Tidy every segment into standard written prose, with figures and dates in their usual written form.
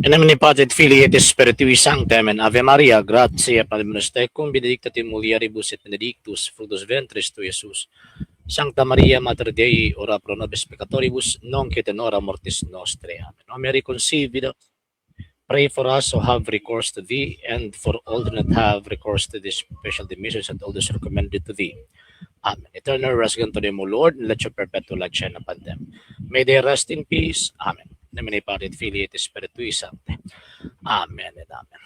In nomine Patris et Filii et Spiritui Sancti. Amen. Ave Maria, gratia plena tecum, benedicta tu in mulieribus et benedictus fructus ventris tui, Iesus. Sancta Maria, Mater Dei, ora pro nobis peccatoribus, nunc et in hora mortis nostrae. Amen. O Mary, conceived without, pray for us who have recourse to thee, and for all do not have recourse to this special missions and all those recommended to thee. Amen. Eternal rest grant to them, O Lord, and let your perpetual light shine upon them. May they rest in peace. Amen. In nomine Patris et Filii et Spiritui Sancti. Amen and amen.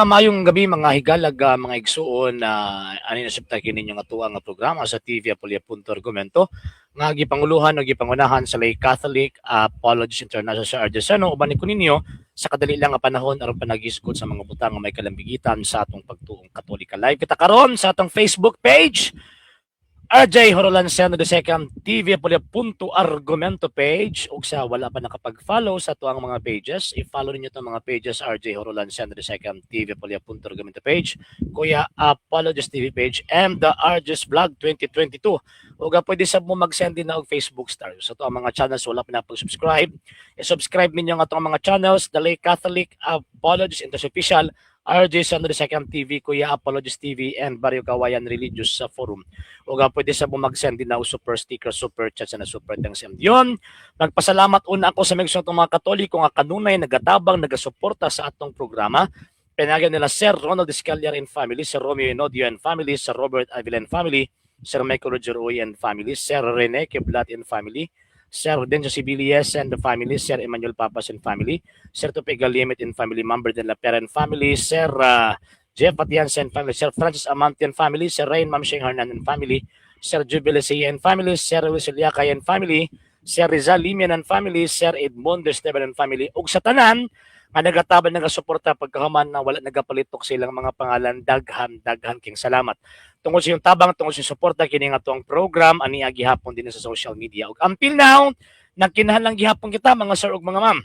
Mayong gabi, mga higalag, mga igsuon na ani na sabta kini nga tuwa nga programa sa TV Apulia Punto Argumento nga gipanguluhan o gipangunahan sa Lay Catholic Apologists International sa Argentino, uban ko ninyo sa kadali lang nga panahon aron panagisgot sa mga butang nga may kalambigitan sa atong pagtuong Katolika. Live kita karon sa atong Facebook page, RJ Horolan Seno the Second, TV Apulia Punto Argumento page, ug sa wala pa nakapag-follow sa atuang mga pages, i-follow ninyo itong mga pages: RJ Horolan Seno the Second, TV Apulia Punto Argumento page, Kuya Apologist TV page, and the RJ's Vlog 2022. Ug pwede sab mo mag-send din na og Facebook stars. Sa atuang mga channels wala pa napag-subscribe, i-subscribe ninyo ang atong mga channels: The Lay Catholic Apologist International Official, RJ Seno the Second TV, Kuya Apologist TV, and Barrio Kawayan Religious sa Forum. O pwede sa mo mag-send din na og super sticker, super chat na super thanks. And yun, nagpasalamat una ako sa mga mga Katoliko nga kanunay nagatabang, nagasuporta sa atong programa. Pinagan nila Sir Ronald Escalier and family, Sir Romeo Enodio and family, Sir Robert Avila and family, Sir Michael Roger Uy and family, Sir Rene Kiblat and family, Sir Denjo Sibilies and the family, Sir Emmanuel Papas and family, Sir Tupi Galimit and family, Mamber de la Pera and family, Sir Jeff Atienza and family, Sir Francis Amante and family, Sir Rain Mamsheng Hernan and family, Sir Jubilee and family, Sir Luis Eliakay and family, Sir Rizal Limian and family, Sir Edmundo Esteban and family, ug sa tanan nga nagatabang, nagasuporta pagkahuman na wala nagapalitok sa ilang mga pangalan, daghan daghan king salamat. Tungod sa iyong tabang, tungod sa suporta, kini nga tuang program ani gihapon din sa social media. Ug until now, nagkinahanglan gihapon kita, mga sir ug mga ma'am,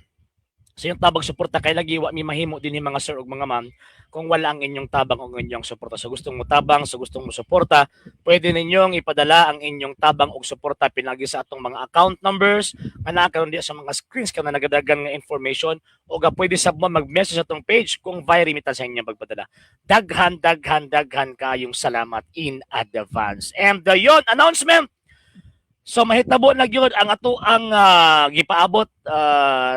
sa iyong tabang, suporta, kay lagi wa mi mahimo dinhi, mga sir ug mga ma'am, kung wala ang inyong tabang o inyong suporta. Sa gustong mo tabang, sa gustong mo suporta, pwede ninyong ipadala ang inyong tabang ug suporta pinagi sa atong mga account numbers nga naa karon diya sa mga screens kana nagadagan nga information, o ga pwede sab mo mag-message sa atong page kung via remittance sa inyong pagpadala. Daghan daghan daghan kayong salamat in advance. And yon announcement. So mahitabo na gyud ang ato ang gipaabot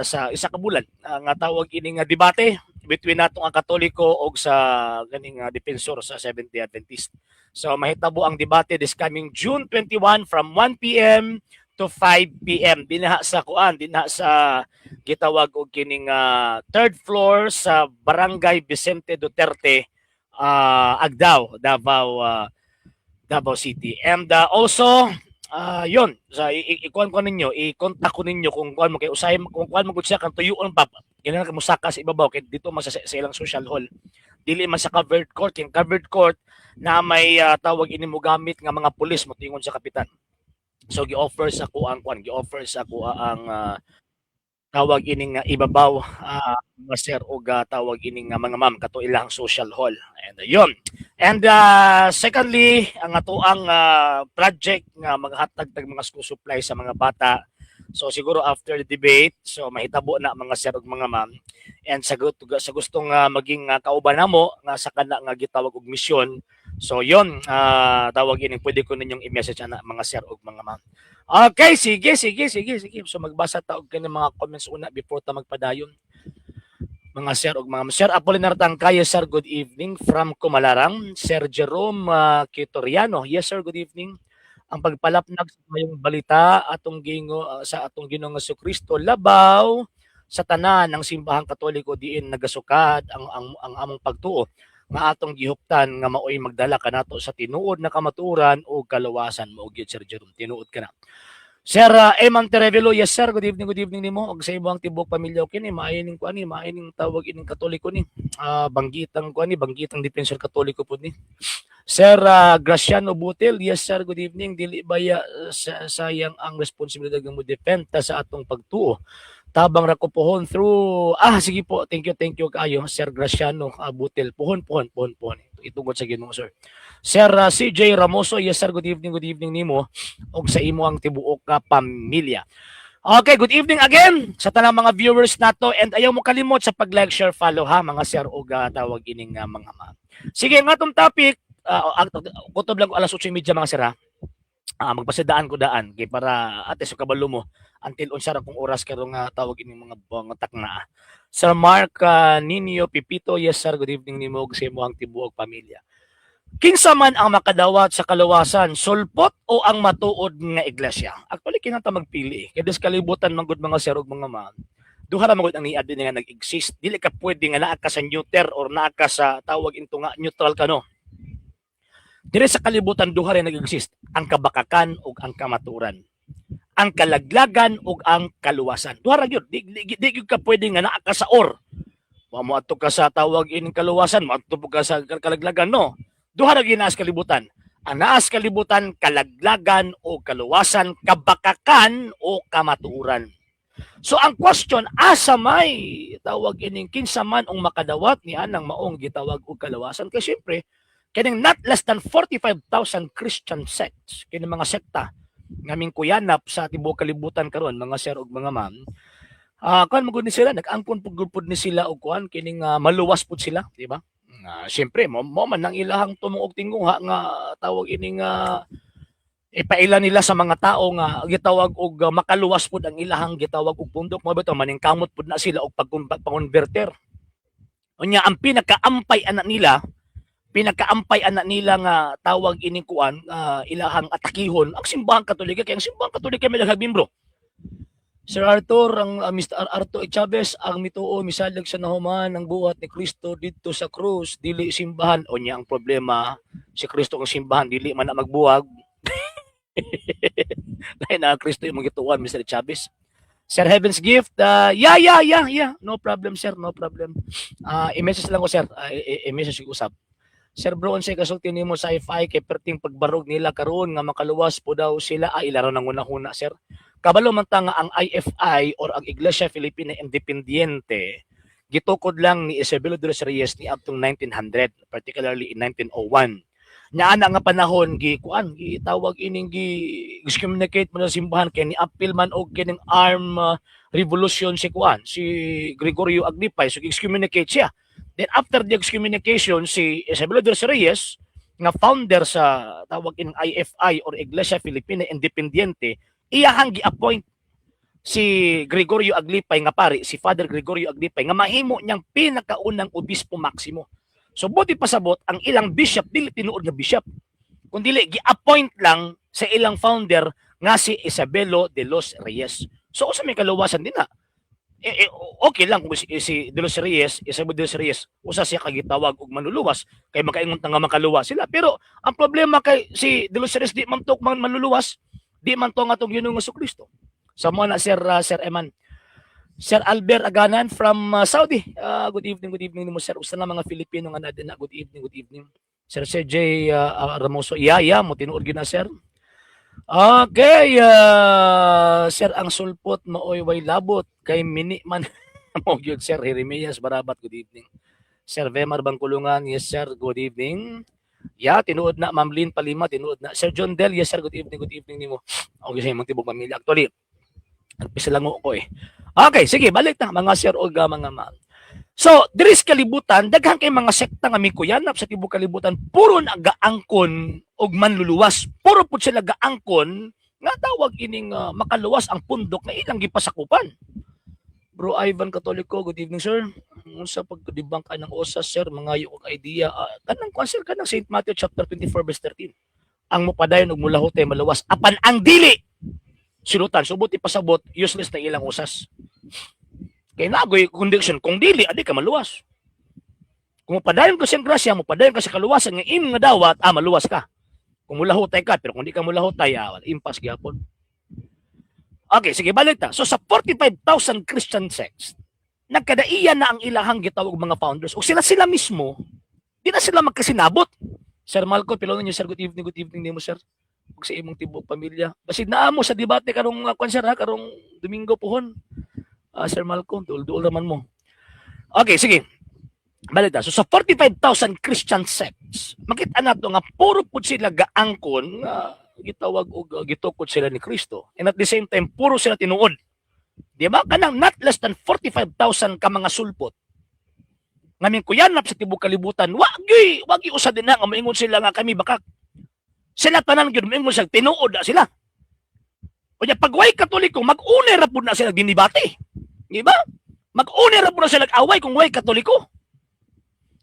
sa isa ka bulan nga tawag ini nga debate between natong ang Katoliko og sa ganing defensor sa Seventh-day Adventist. So mahitabo ang debate this coming June 21 from 1 PM to 5 PM dinha sa kuan, dinha sa gitawag og kining third floor sa Barangay Vicente Duterte, Agdao, Davao City. And also yon sa ikuan ko ninyo, i-contact ko ninyo kung kuan mo kay usay kung kuan mo gud siya kan tuyuon pa kinahanglan ka mosaka sa ibabaw kay dito man sa ilang social hall, dili man sa covered court. Yung covered court na may tawag ini mo gamit nga mga pulis mo tingon sa kapitan. So gi-offer sa ko ang kuan, gi-offer sa ko ang tawag ining ibabaw, mga sir og tawag ining mga ma'am, kato ilang social hall. And yon. And secondly, ang atoang project nga maghatag tag mga school supply sa mga bata. So siguro after the debate, so mahitabo na, mga sir ug mga ma'am. And sa gustong maging kauban namo nga sa kana nga gitawag og misyon. So yon, tawag ini pwede ko ninyong i-message ana, mga sir ug mga ma'am. Okay, sige, sige, sige, sige. So magbasa ta og kani mga comments una before ta magpadayon. Mga sir ug mga ma'am. Sir Apolinar Tangkaya, sir, good evening from Kumalarang. Sir Jerome Kitoriano, yes sir, good evening. Ang pagpalapnag sa mayong balita atong gingo sa atong Ginoong Kristo labaw sa tanan ng simbahang Katoliko diin nagasukad ang among pagtuo nga atong gihuptan nga maoy magdala kanato sa tinuod na kamatuoran o kalawasan. Mao gyud, Sir Jerome, tinuod ka na. Sir Eman Terevelo, yes sir, good evening nimo ug sa imong tibuok pamilya. Kini maayo ning kuan ni, maayo ning tawag ining Katoliko ni. Banggitang kuan ni, banggitang defensor Katoliko pud ni. Sir Graciano Butil, yes sir, good evening. Dili baya sayang ang responsibilidad nga mo defenda sa atong pagtuo? Tabang ra ko pohon through. Ah, sige po, thank you kaayo, Sir Graciano Butil. Pohon, pohon, pohon, pohon. Itugod sa Ginoo, sir. Sir CJ Ramoso, yes sir, good evening nimo ug sa imo ang tibuok ka pamilya. Okay, good evening again sa tanang mga viewers nato and ayaw mo kalimot sa pag-like, share, follow ha, mga sir ug tawag ining mga ma'am. Sige, nga atong topic, kutob lang ko alas 8:30, mga sir ha. Magpasidaan ko daan kay para ate so kabalo mo until unsa ra kung oras karong tawag ining mga takna. Sir Mark Nino Pipito, yes sir, good evening nimo ug sa imong tibuok pamilya. Kinsa man ang makadawat sa kaluwasan, sulpot o ang matuod nga iglesia? Actually, kinata magpili eh. Kaya des kalibutan man gud, mga sir ug mga ma'am. Duha ra man gud ang niad din nga nag-exist. Dili ka pwede nga naa ka sa neuter or naa ka sa tawag into nga neutral ka, no. Dire sa kalibutan, duha rin nag-exist, ang kabakakan ug ang kamaturan. Ang kalaglagan ug ang kaluwasan. Duha ra gyud. Di gyud ka pwede nga naa ka sa or. Wa mo adto ka sa tawag ining kaluwasan, mo adto ka sa kalaglagan, no. Duha ra gyud naas kalibutan. Ang naas kalibutan, kalaglagan o kaluwasan, kabakakan o kamatuoran. So ang question, asa may tawag ining kinsa man ang makadawat ni anang maong gitawag og kaluwasan? Kay syempre, kining not less than 45,000 Christian sects, kining mga sekta nga mingkuyanap sa tibuok kalibutan karon, mga sir ug mga ma'am, kuan man gud ni sila, nag-angkon pud gud pud ni sila og kuan kining maluwas pud sila, di ba? Nga syempre mo man ang ilahang tumong og tinguha nga tawag ining ipaila nila sa mga tao nga gitawag og makaluwas pud ang ilahang gitawag og pundok mo bitaw, maningkamot pud na sila og pag-converter. Unya ang pinakaampay ana nila nga tawag ining kuan ilahang atakihon ang Simbahang Katolika, kay ang Simbahang Katolika may daghang membro. Sir Arthur, ang Mr. Arthur Chavez, ang mituo misalig sa nahuman ang buhat ni Kristo didto sa krus, dili simbahan. O niya ang problema, si Kristo ang simbahan, dili man na magbuwag. Lain na ang Kristo yung gituan, Mr. Chavez. Sir Heaven's Gift, yeah. No problem, sir, no problem. I-message lang ko, sir. I-message ko usab. Sir bro, unsay kasulti nimo sa IFI kay perting pagbarog nila karon nga makaluwas po daw sila? Ay, ilaro nang una-huna, sir. Kabalo man ta nga ang IFI or ang Iglesia Filipina Independiente gitukod lang ni Isabelo de los Reyes ni adtong 1900, particularly in 1901. Nya ana nga panahon gi kuan, gitawag ining gi excommunicate mo sa simbahan kay ni appeal man og kining arm revolution si kuan, si Gregorio Aglipay, so excommunicate siya. Then after the excommunication, si Isabelo de los Reyes nga founder sa tawag ining IFI or Iglesia Filipina Independiente, iyahang gi-appoint si Gregorio Aglipay nga pari, si Father Gregorio Aglipay nga mahimo niyang pinakaunang obispo maximo. So buti pasabot, ang ilang bishop dili tinuod nga bishop, kundi gi-appoint lang sa ilang founder nga si Isabelo de los Reyes. So usa may kaluwasan din na. Eh, okay lang kung si de los Reyes, Isabelo de los Reyes, usa siya kagitawag og manluluwas kay makaingon ta nga makaluwas sila. Pero ang problema kay si de los Reyes di man to man manluluwas, di man to nga atong Ginoong Kristo. Sa mo na, Sir Eman. Sir Albert Aganan from Saudi. Good evening, good evening mo, sir. Usa na mga Filipino nga na na. Good evening, good evening. Sir CJ Ramoso. Yeah, mo tinuod gyud na, sir. Okay, sir, ang sulpot maoy way labot kay mini man mo gyud. Sir Jeremias Barabat, good evening. Sir Vemar Bangkulungan, yes sir, good evening. Yeah, tinuod na. Ma'am Lynn Palima, tinuod na. Sir John Del, yes sir, good evening nimo. Okay sa imong tibok pamilya. Actually, nagpisa lang ko eh. Okay, sige, balik na, mga sir o mga ma'am. So, diri sa kalibutan, daghan kay mga sekta nga mikuyanap sa tibuok kalibutan, puro na gaangkon og manluluwas. Puro pud sila gaangkon nga tawag ining makaluwas ang pundok na ilang gipasakupan. Bro Ivan Katoliko, good evening, sir. Unsa pagdibang ka ng osas, sir, mga og idea. Kanang kwan, sir, kanang St. Matthew chapter 24 verse 13. Ang mopadayon og mulahutay maluwas apan ang dili silutan. So buti pasabot, useless na ilang usas. Kay nagoy condition, kung dili adi ka maluwas. Kung mopadayon ka siyang grasya, mopadayon ka sa kaluwasan nga imong nga dawat, maluwas ka. Kung mulahutay ka, pero kung di ka mulahutay, wala, impas gyapon. Okay, sige, balik ta. So sa 45,000 Christian sects, nagkadaiyan na ang ilahang gitawag mga founders. O sila-sila mismo, di na sila magkasinabot. Sir Malco, pilo niyo, sir, good evening nimo, sir. Ug sa imong tibuok pamilya. Basid naa mo sa debate karong kwan, sir ha, karong Domingo pohon. Sir Malcolm, duol-duol naman mo. Okay, sige. Balik ta. So sa 45,000 Christian sects, makita nato nga puro pud sila gaangkon nga gitawag og gitukod sila ni Kristo. And at the same time, puro sila tinuod. Di ba? Kanang not less than 45,000 ka mga sulpot nga mingkuyanap sa tibok kalibutan, wagi usa din na nga moingon sila nga kami bakak. Sila tanan gyud moingon sila tinuod na sila. Unya pag way Katoliko, mag-unay ra pud na sila dinibate. Di ba? Mag-unay ra pud na sila away kung way Katoliko.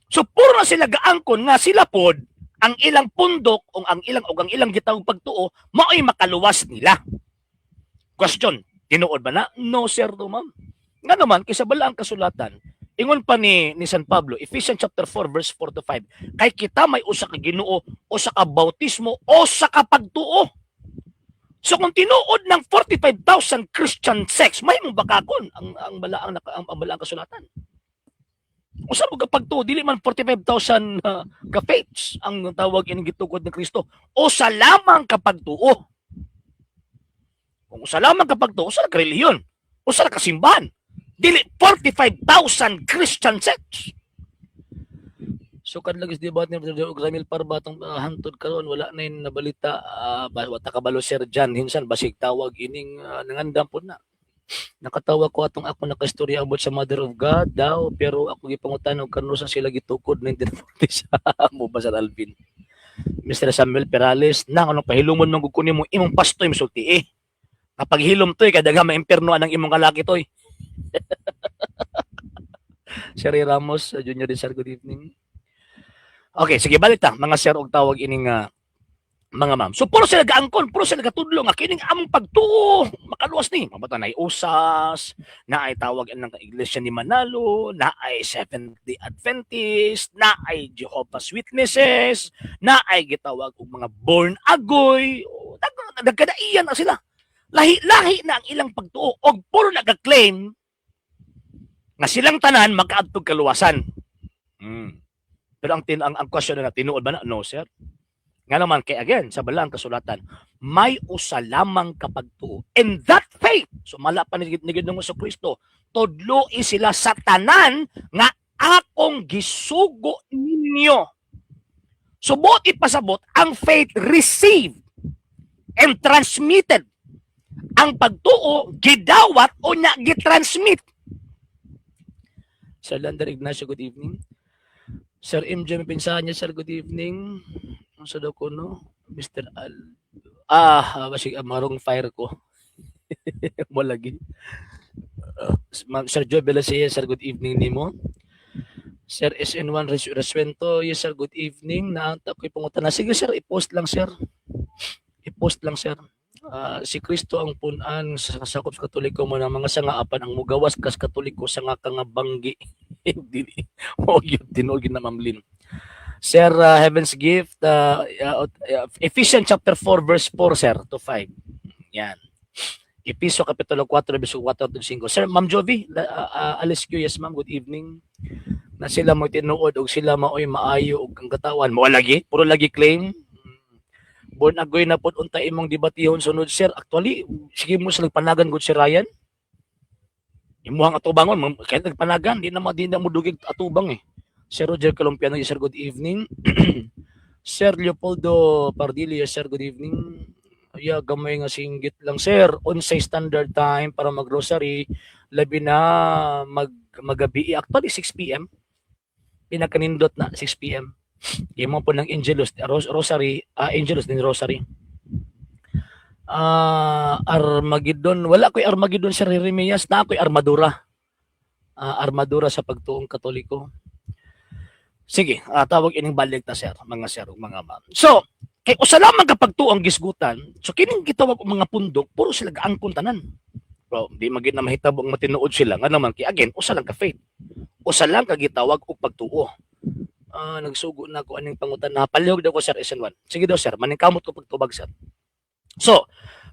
So puro na sila gaangkon nga sila pod ang ilang pundok o ang ilang gitawag pagtuo mao'y makaluwas nila. Question, tinuod ba na? No, sir, no, ma'am. Nga naman kaysa bala ang kasulatan, ingon pa ni San Pablo, Ephesians chapter 4 verse 4 to 5, kay kita may usa ka Ginoo, usa ka bautismo, usa ka pagtuo. So kung tinuod ng 45,000 Christian sects, may mong bakakon ang balaang kasulatan. Usa mo ka pagtuo, dili man 45,000 ka faiths ang tawag ining gitukod ni Kristo. Usa lamang ka pagtuo. Kung usa lamang ka pagtuo, usa ka relihiyon, usa ka simbahan. Dili 45,000 Christian sects. So kadlagis di ba ni Ramil Parba atong hantod karon wala na yung nabalita, wa ta kabalo, Sir John Hinsan, basig tawag ining nangandam pod na. Nakatawa ko atong ako nakastorya about sa Mother of God daw, pero ako gipangutan og kanusa sila gitukod 1940 sa mo ba, Sir Alvin. Mr. Samuel Perales nang anong pahilumon man gud ko nimo, imong pastoy misulti eh. Kapag hilom toy kay daghang maimperno anang imong kalaki toy. Sir Ray Ramos, Junior din, sir, good evening. Okay, sige, balik ta mga sir og tawag ining mga ma'am. So puro sila gaangkon, puro sila gatudlo nga kining among pagtuo makaluwas ni. Mabata na usas, na ay tawag ng Iglesia ni Manalo, na ay Seventh-day Adventist, na ay Jehovah's Witnesses, na ay gitawag og mga born agoy. O, nagkadaiyan na sila. Lahi-lahi na ang ilang pagtuo og puro nagka-claim nga silang tanan makaadtog kaluwasan. Pero ang, tin ang question na tinuod ba na? No, sir. Nga naman, kay again, sa balang kasulatan, may usa lamang kapagtuo. And that faith, so mala pa ni Ginoong Kristo, tudloi sila sa tanan nga akong gisugo ninyo. So buot ipasabot, ang faith received and transmitted. Ang pagtuo, gidawat o nya gitransmit. Sir Lander Ignacio, good evening. Sir MJ Pinsanya, sir, good evening. Ang sa daw ko, no? Mr. Al... Basig, marong fire ko. Mo lagi. Ma'am, Sir Joe Belacia, sir, good evening nimo. Sir SN1 Resuento, yes sir, good evening. Naanta ko'y pangutan na. Sige sir, i-post lang, sir. I-post lang, sir. Si Kristo ang punan sa sakop sa Katoliko mo ng mga sanga apan ang mugawas kas Katoliko sa nga ka nga banggi. Dili mo gyud tinuod gyud na, Ma'am Lynn. Sir Heaven's Gift, Ephesians chapter 4 verse 4, sir, to 5. Yan. Episo kapitulo 4 verse 4 to 5. Sir, Ma'am Jovi, Alice Q, yes ma'am, good evening. Na sila mo tinuod og sila maoy maayo og ang katawan. Mo lagi, puro lagi claim. Born agoy na pod unta imong debatihon sunod, sir. Actually, sige mo sa nagpanagan gud si Ryan. Imuhang atubangon, kahit nagpanagan, di na mo dugig atubang eh. Sir Roger Colompiano, yes, sir, good evening. Sir Leopoldo Pardillo, yes, sir, good evening. Ya, gamay nga singgit lang, sir. Unsay standard time para mag-rosary, labi na magabi? Actually, 6 p.m. Pinakanindot na, 6 p.m. Imo po ng Angelus, Rosary, Angelus din Rosary. Armageddon, wala ko'y Armageddon, Sir Jeremias, na ako'y armadura. Armadura sa pagtuong Katoliko. Sige, tawag ining balik ta, sir, mga sir ug mga ma'am. So, kay usa lamang kapag tuo ang gisgutan, so kining gitawag og mga pundok, puro sila gaangkon tanan. Bro, di magid na mahitabo ang matinuod sila nga naman kay again usa lang ka faith. Usa lang ka gitawag og pagtuo. Nagsugo na ko aning pangutan na palihog daw ko, Sir SN1. Sige daw sir, maningkamot ko pagtubag, sir. So,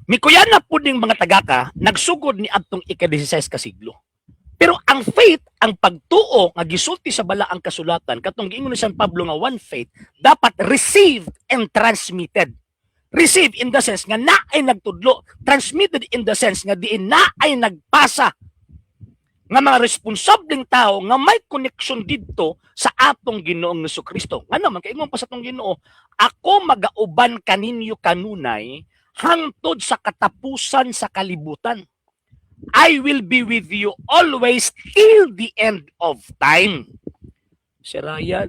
mikuyan na pud ning mga tagaka nagsugod ni adtong ika-16 ka siglo. Pero ang faith, ang pagtuo nga gisulti sa balaang kasulatan katong giingon ni San Pablo nga one faith dapat received and transmitted. Receive in the sense nga naay nagtudlo, transmitted in the sense nga diin naay nagpasa nga mga responsableng tao nga may connection didto sa atong Ginoong Kristo. Nga naman kay ingon pa sa atong Ginoo, "Ako magauban kaninyo kanunay hangtod sa katapusan sa kalibutan." I will be with you always till the end of time. Si Ryan,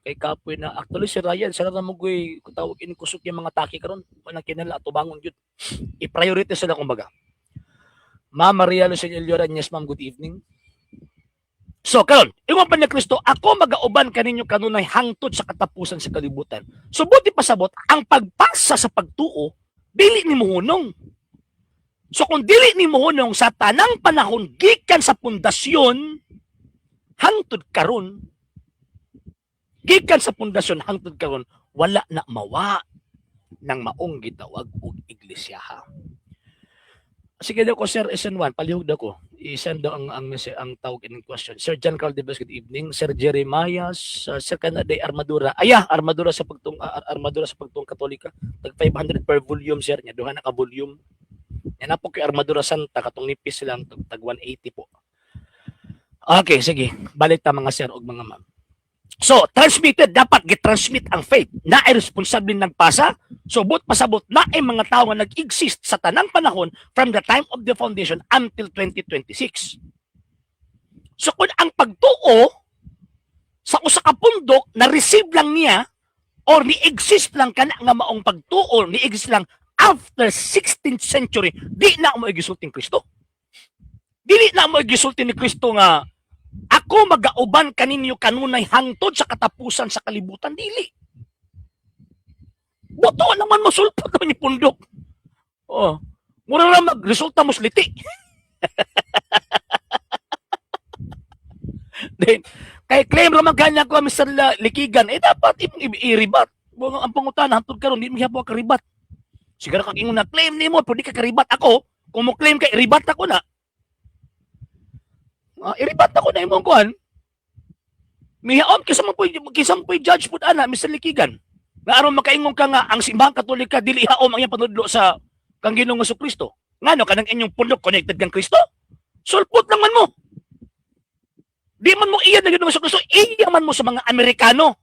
kay kapoy na. Actually, si Ryan, sila na mo goy, kung tawag ini kusog yung mga taki karon, walang kinala, atubangon yun. I-priority sila kumbaga. Ma'am Maria Lucille Elioran, yes ma'am, good evening. So, karon, ingon pa ni Kristo, "Ako magauban kaninyo kanunay hangtod sa katapusan sa kalibutan." So, buot ipasabot, ang pagpasa sa pagtuo, dili ni muhunong. So, kung dili ni muhunong sa tanang panahon gikan sa pundasyon, hangtod karon, gikan sa pundasyon hangtod karon, wala na mawa ng maong gitawag og iglesia. Sige daw ko, Sir SN1, palihog daw ko. I-send daw ang tawag in question. Sir John Carl Debes, good evening. Sir Jeremiah, Sir Canaday Armadura. Aya, armadura sa pagtuong Katolika. Tag 500 per volume, sir. Nya duha na ka volume. Yan na po kay Armadura Santa katong nipis lang tag 180 po. Okay, sige. Balik ta, mga sir ug mga ma'am. So, transmitted, dapat gitransmit ang faith. Na ay responsable nagpasa. So, buot pasabot na ay mga tao nga nag-exist sa tanang panahon from the time of the foundation until 2026. So, kung ang pagtuo sa usa ka pundok na receive lang niya or ni-exist lang kana nga maong pagtuo, ni-exist lang after 16th century, di na mo gisulti Kristo. Dili na mo gisulti ni Kristo nga "Ako magauban kaninyo kanunay hangtod sa katapusan sa kalibutan." Dili. Buto naman mo, sulpot naman yung pundok. Oh. Mura na magresulta mo liti. Then, kay claim ra man kanya ko, Mr. Likigan, eh dapat i-rebat. Buong ang pangutana hangtod karon di mo gyapon ka-rebat. Siguro kag ingon na claim nimo pero di ka ka-rebat ako, kung mo claim ka, i-rebat ako na. I-rebat ako na imong kuan. Mihaom kisa man po'y judge pud ana, Mr. Likigan. Nga aron makaingon ka nga ang Simbahang Katolika dili haom ang iyang panudlo sa kang Ginoong Kristo. Ngano kanang inyong pundok connected kang Kristo? Sulpot lang man mo. Di man mo iya na Ginoong Kristo, iya man mo sa mga Amerikano.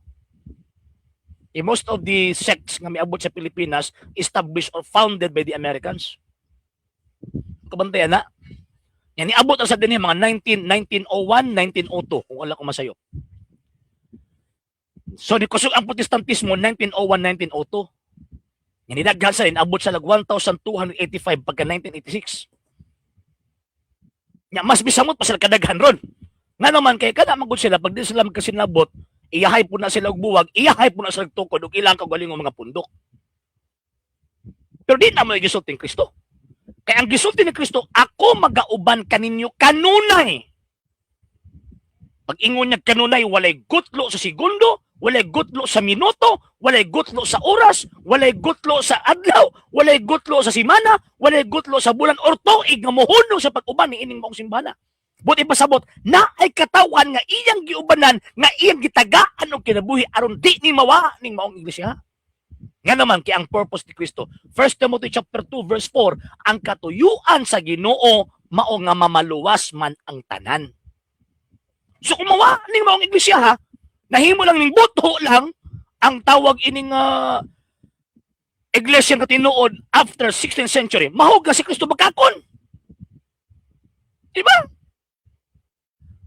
Eh, most of the sects nga miabot sa Pilipinas established or founded by the Americans. Kabantayan na. Yan, niabot ang sa dinhi mga 19, 1901, 1902, kung wala ko masayop. So, ni kusog ang Protestantismo 1901, 1902. Yan, nidaghan sa abot sa lag 1,285 pagka 1986. Nya, mas bisamot pa sila kadaghan ron. Nga naman, kay kada magud sila, pag di sila magkasinabot, iyahay po na sila og buwag, iyahay po na sila og tukod, ug ilang kaugalingong mga pundok. Pero di na mo gisulti Kristo. Kaya ang gisulti ni Kristo, "Ako magauban kaninyo kanunay." Pag ingon niya kanunay, walay gutlo sa segundo, walay gutlo sa minuto, walay gutlo sa oras, walay gutlo sa adlaw, walay gutlo sa simana, walay gutlo sa bulan or tuig nga mohunong sa pag-uban ni ining maong simbana. Buot ipasabot, na ay katawan nga iyang giubanan, nga iyang gitagaan og kinabuhi aron di ni mawa ning maong iglesia. Nga naman kay ang purpose ni Kristo. 1 Timothy chapter 2 verse 4, ang katuyuan sa Ginoo mao nga mamaluwas man ang tanan. So kung mawa ning maong iglesia ha, nahimo lang ning buto lang ang tawag ining iglesia nga tinuod after 16th century, mahog na si Kristo magkakon. Diba?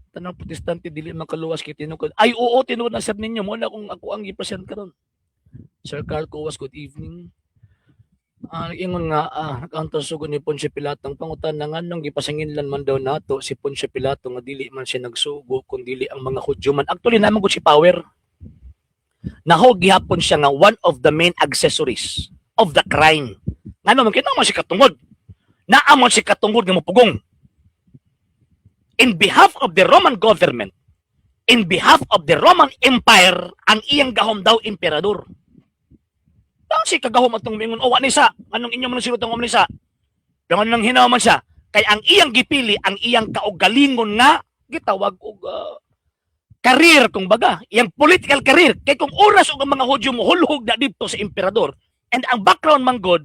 Tanang Protestante dili makaluwas kay tinuod. Ay oo, tinuod na sir ninyo mo na kung ako ang gi-present karon. Sir Carl Coas, good evening. Ingon nga nakaunta sugo ni Poncio Pilato ang pangutan na nganong gipasanginlan man daw nato si Poncio Pilato nga dili man siya nagsugo kun dili ang mga Hudyo man. Actually naman gud si power. Nahog gihapon siya nga one of the main accessories of the crime. Ngano man kay naa man si katungod. Naa man si katungod nga mopugong. In behalf of the Roman government, in behalf of the Roman Empire, ang iyang gahom daw emperador. Tang si kagahom atong mingon, "Oh, ni sa, anong inyo man silot ang ni sa?" Pero nang hinaw man siya, kay ang iyang gipili, ang iyang kaugalingon nga gitawag og career kung baga, iyang political career. Kay kung oras og ang mga Hudyo mo hulhog na didto sa emperador, and ang background man god,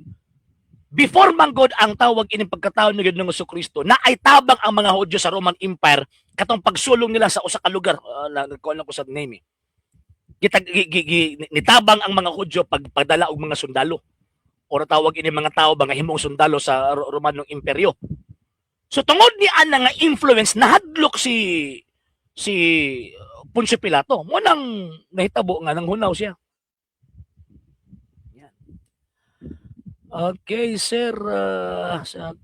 before man god ang tawag ining pagkatao ni Ginoong Kristo, na ay tabang ang mga Hudyo sa Roman Empire katong pagsulong nila sa usa ka lugar, nagkuan lang ko sa name eh. Gitag, gi, gi, gi, nitabang ang mga Hudyo pag pagdala og mga sundalo. Ora tawag ini mga tao ba nga himong sundalo sa Romanong Imperyo. So tungod ni ana nga influence, nahadlok si si Poncio Pilato. Mo nang nahitabo nga nang hunaw siya. Yan. Okay, sir, sa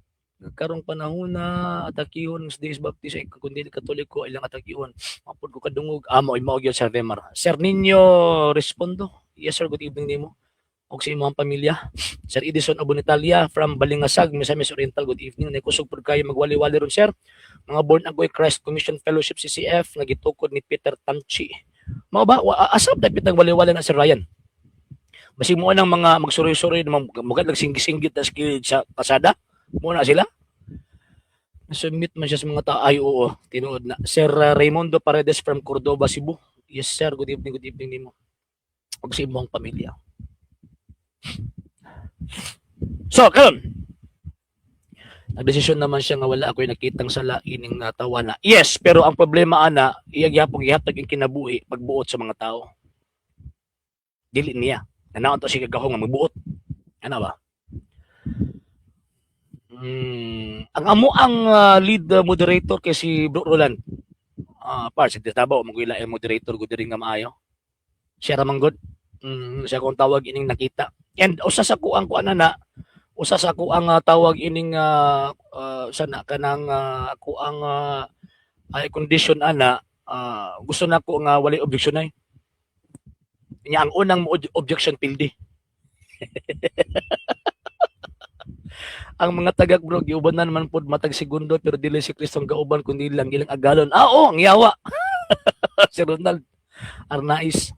karong panahon na atakihon sa Days Baptist ay kundi Katoliko ilang atakihon. Mapud ko kadungog amo mao gyud, Sir Vemar. Sir Ninyo Respondo. Yes sir, good evening nimo og sa imong pamilya. Sir Edison Abonitalia from Balingasag, Misamis Oriental, good evening. Nakusog pud kayo magwali-wali ron, sir. Mga Born Again Christ Commission Fellowship, CCF, nga gitukod ni Peter Tamchi. Mao ba asab dapit nagwali-wali na, Sir Ryan? Basig mo nang mga magsuroy-suroy na magad nagsinggit-singgit na sa kasada. Mo na sila. Submit man siya sa mga tao. Ay, oo, tinuod na. Sir Raymundo Paredes from Cordoba, Cebu. Yes, sir. Good evening nimo ug sa imong pamilya. So, karon nagdesisyon naman siya nga wala ako'y nakitang sala ining natawa na. Yes, pero ang problema ana, iya gyapong gihatag ang kinabuhi pagbuot sa mga tao. Dili niya. Nanaon to siya kagahong nga magbuot. Ano ba? Ang amo ang lead moderator kay si Bro Roland. Ah, par sa Davao magwila ang moderator gud diri nga maayo. Siya ra man gud. Siya kung tawag ining nakita. And usa sa kuang kuan na, usa sa kuang tawag ining sana kanang kuang ay condition ana, gusto na ko nga walay objection ay. Nya ang unang mo objection pildi. Ang mga tagak, bro, giuban na naman pod matag segundo, pero dili si Kristo ang gauban kundi lang ilang agalon. Ah, oo, ang yawa. Si Ronald Arnaiz.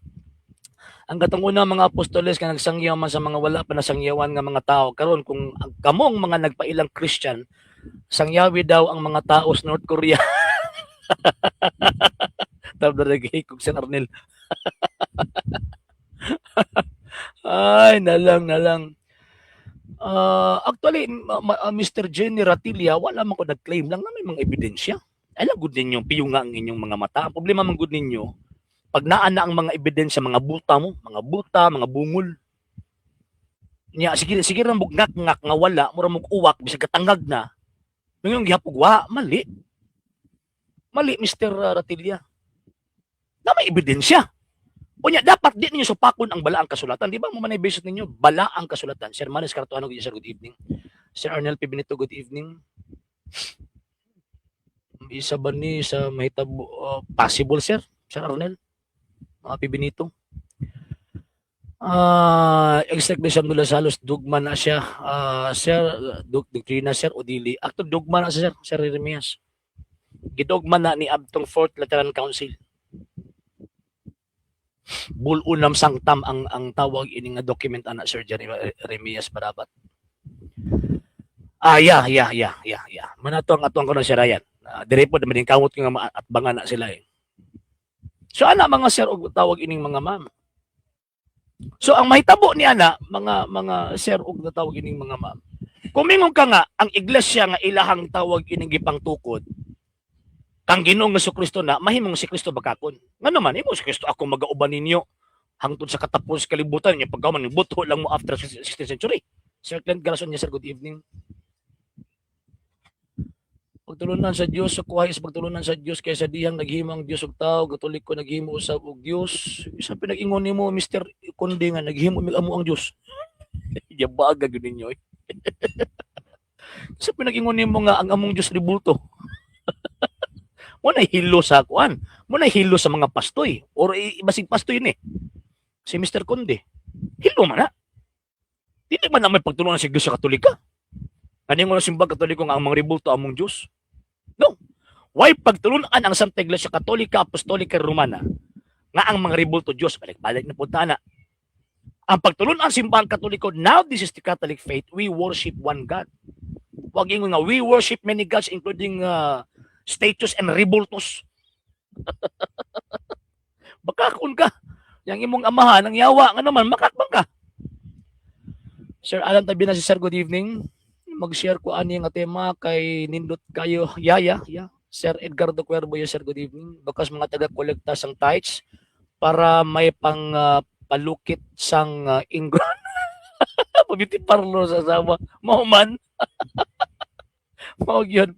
Ang katong una mga apostoles nga nagsangyaw man sa mga wala pa nasangyawan nga mga tao. Karon kung ang kamong mga nagpailang Christian, sangyawi daw ang mga tao sa North Korea. Tab na kog Sir Arnel. Ay, nalang nalang. Actually, Mr. Jenny Ratilia, wala man ko nag-claim lang na may mga ebidensya. Ay lang gud ninyo, piyunga ang inyong mga mata. Ang problema man gud ninyo, pag naa na ang mga ebidensya, mga buta mo, mga buta, mga bungol. Nya, sige, sige ra mo ngak ngak nga wala, mura mo uwak, bisag katangag na. Ngayon gihapog wa, mali. Mali, Mr. Ratilia. Na may ebidensya. Unya, dapat di ninyo supakon ang balaang kasulatan. Di ba mo man basis ninyo? Balaang kasulatan. Sir Manes Cartuano, sir, good evening. Sir Arnel P. Benito, good evening. Isa ba ni sa mahitabo, possible, sir? Sir Arnel? Mga P. Benito? Ah, exactly sa Abdullah Salos, dugma na siya. Ah, sir, doktrina, sir, o dili? Akto dugma na siya, sir, Sir Jeremias. Gidugma na ni Abtong Fourth Lateran Council. Bull Unam Sanctam ang tawag ini nga document ana, Sir Jeremias Barabat. Ah, yeah. Manato ang atuang ko na si Ryan. Dire po naman kamot nga maatbangan na sila eh. So ana mga sir og tawag ining mga ma'am. So ang mahitabo ni ana mga sir og tawag ining mga ma'am. Kumingon ka nga ang iglesia nga ilahang tawag ining gipangtukod kang Ginoong Kristo na mahimong si Kristo bakakon. Ngano man imo si Kristo ako magauban ninyo hangtod sa katapos kalibutan niya pagkaman buto lang mo after 16th century. Sir Clint Garson, yes sir, good evening. Pagtulunan sa Dios sa kuhay sa pagtulunan sa Dios kaysa dihang naghimo ang Dios og tao, Katoliko naghimo usab og Dios. Isa pinag-ingon nimo, Mr. Kundi, nga naghimo mig amo ang Dios. Yabaga gyud ninyo eh. Sa pinag-ingon nimo nga ang among Dios rebulto. Mo na hilo sa kuan. Mo na hilo sa mga pastoy or basig pastoy ni. Si Mr. Conde. Hilo man na. Dili man na may pagtulunan sa Iglesia Katolika. Kani mo na simbang Katoliko nga ang mga rebulto among Dios. No. Why pagtulunan ang Santa Iglesia Katolika Apostolika Romana nga ang mga rebulto Dios? Balik-balik na punta na. Ang pagtulunan simbang Katoliko, now this is the Catholic faith, we worship one God. Wag ingon nga we worship many gods including statues and rebultos. Bakakon ka. Yang imong amahan ang yawa nga naman makakbang ka. Sir Alan Tabina si sir, good evening. Mag-share ko ani nga tema kay nindot kayo. Yeah. Sir Edgardo Cuervo, yes sir, good evening. Bakas mga taga-kolekta sang tithes para may pang palukit sang ingron. Pagiti parlo sa asawa. Mao man. Mao gyud.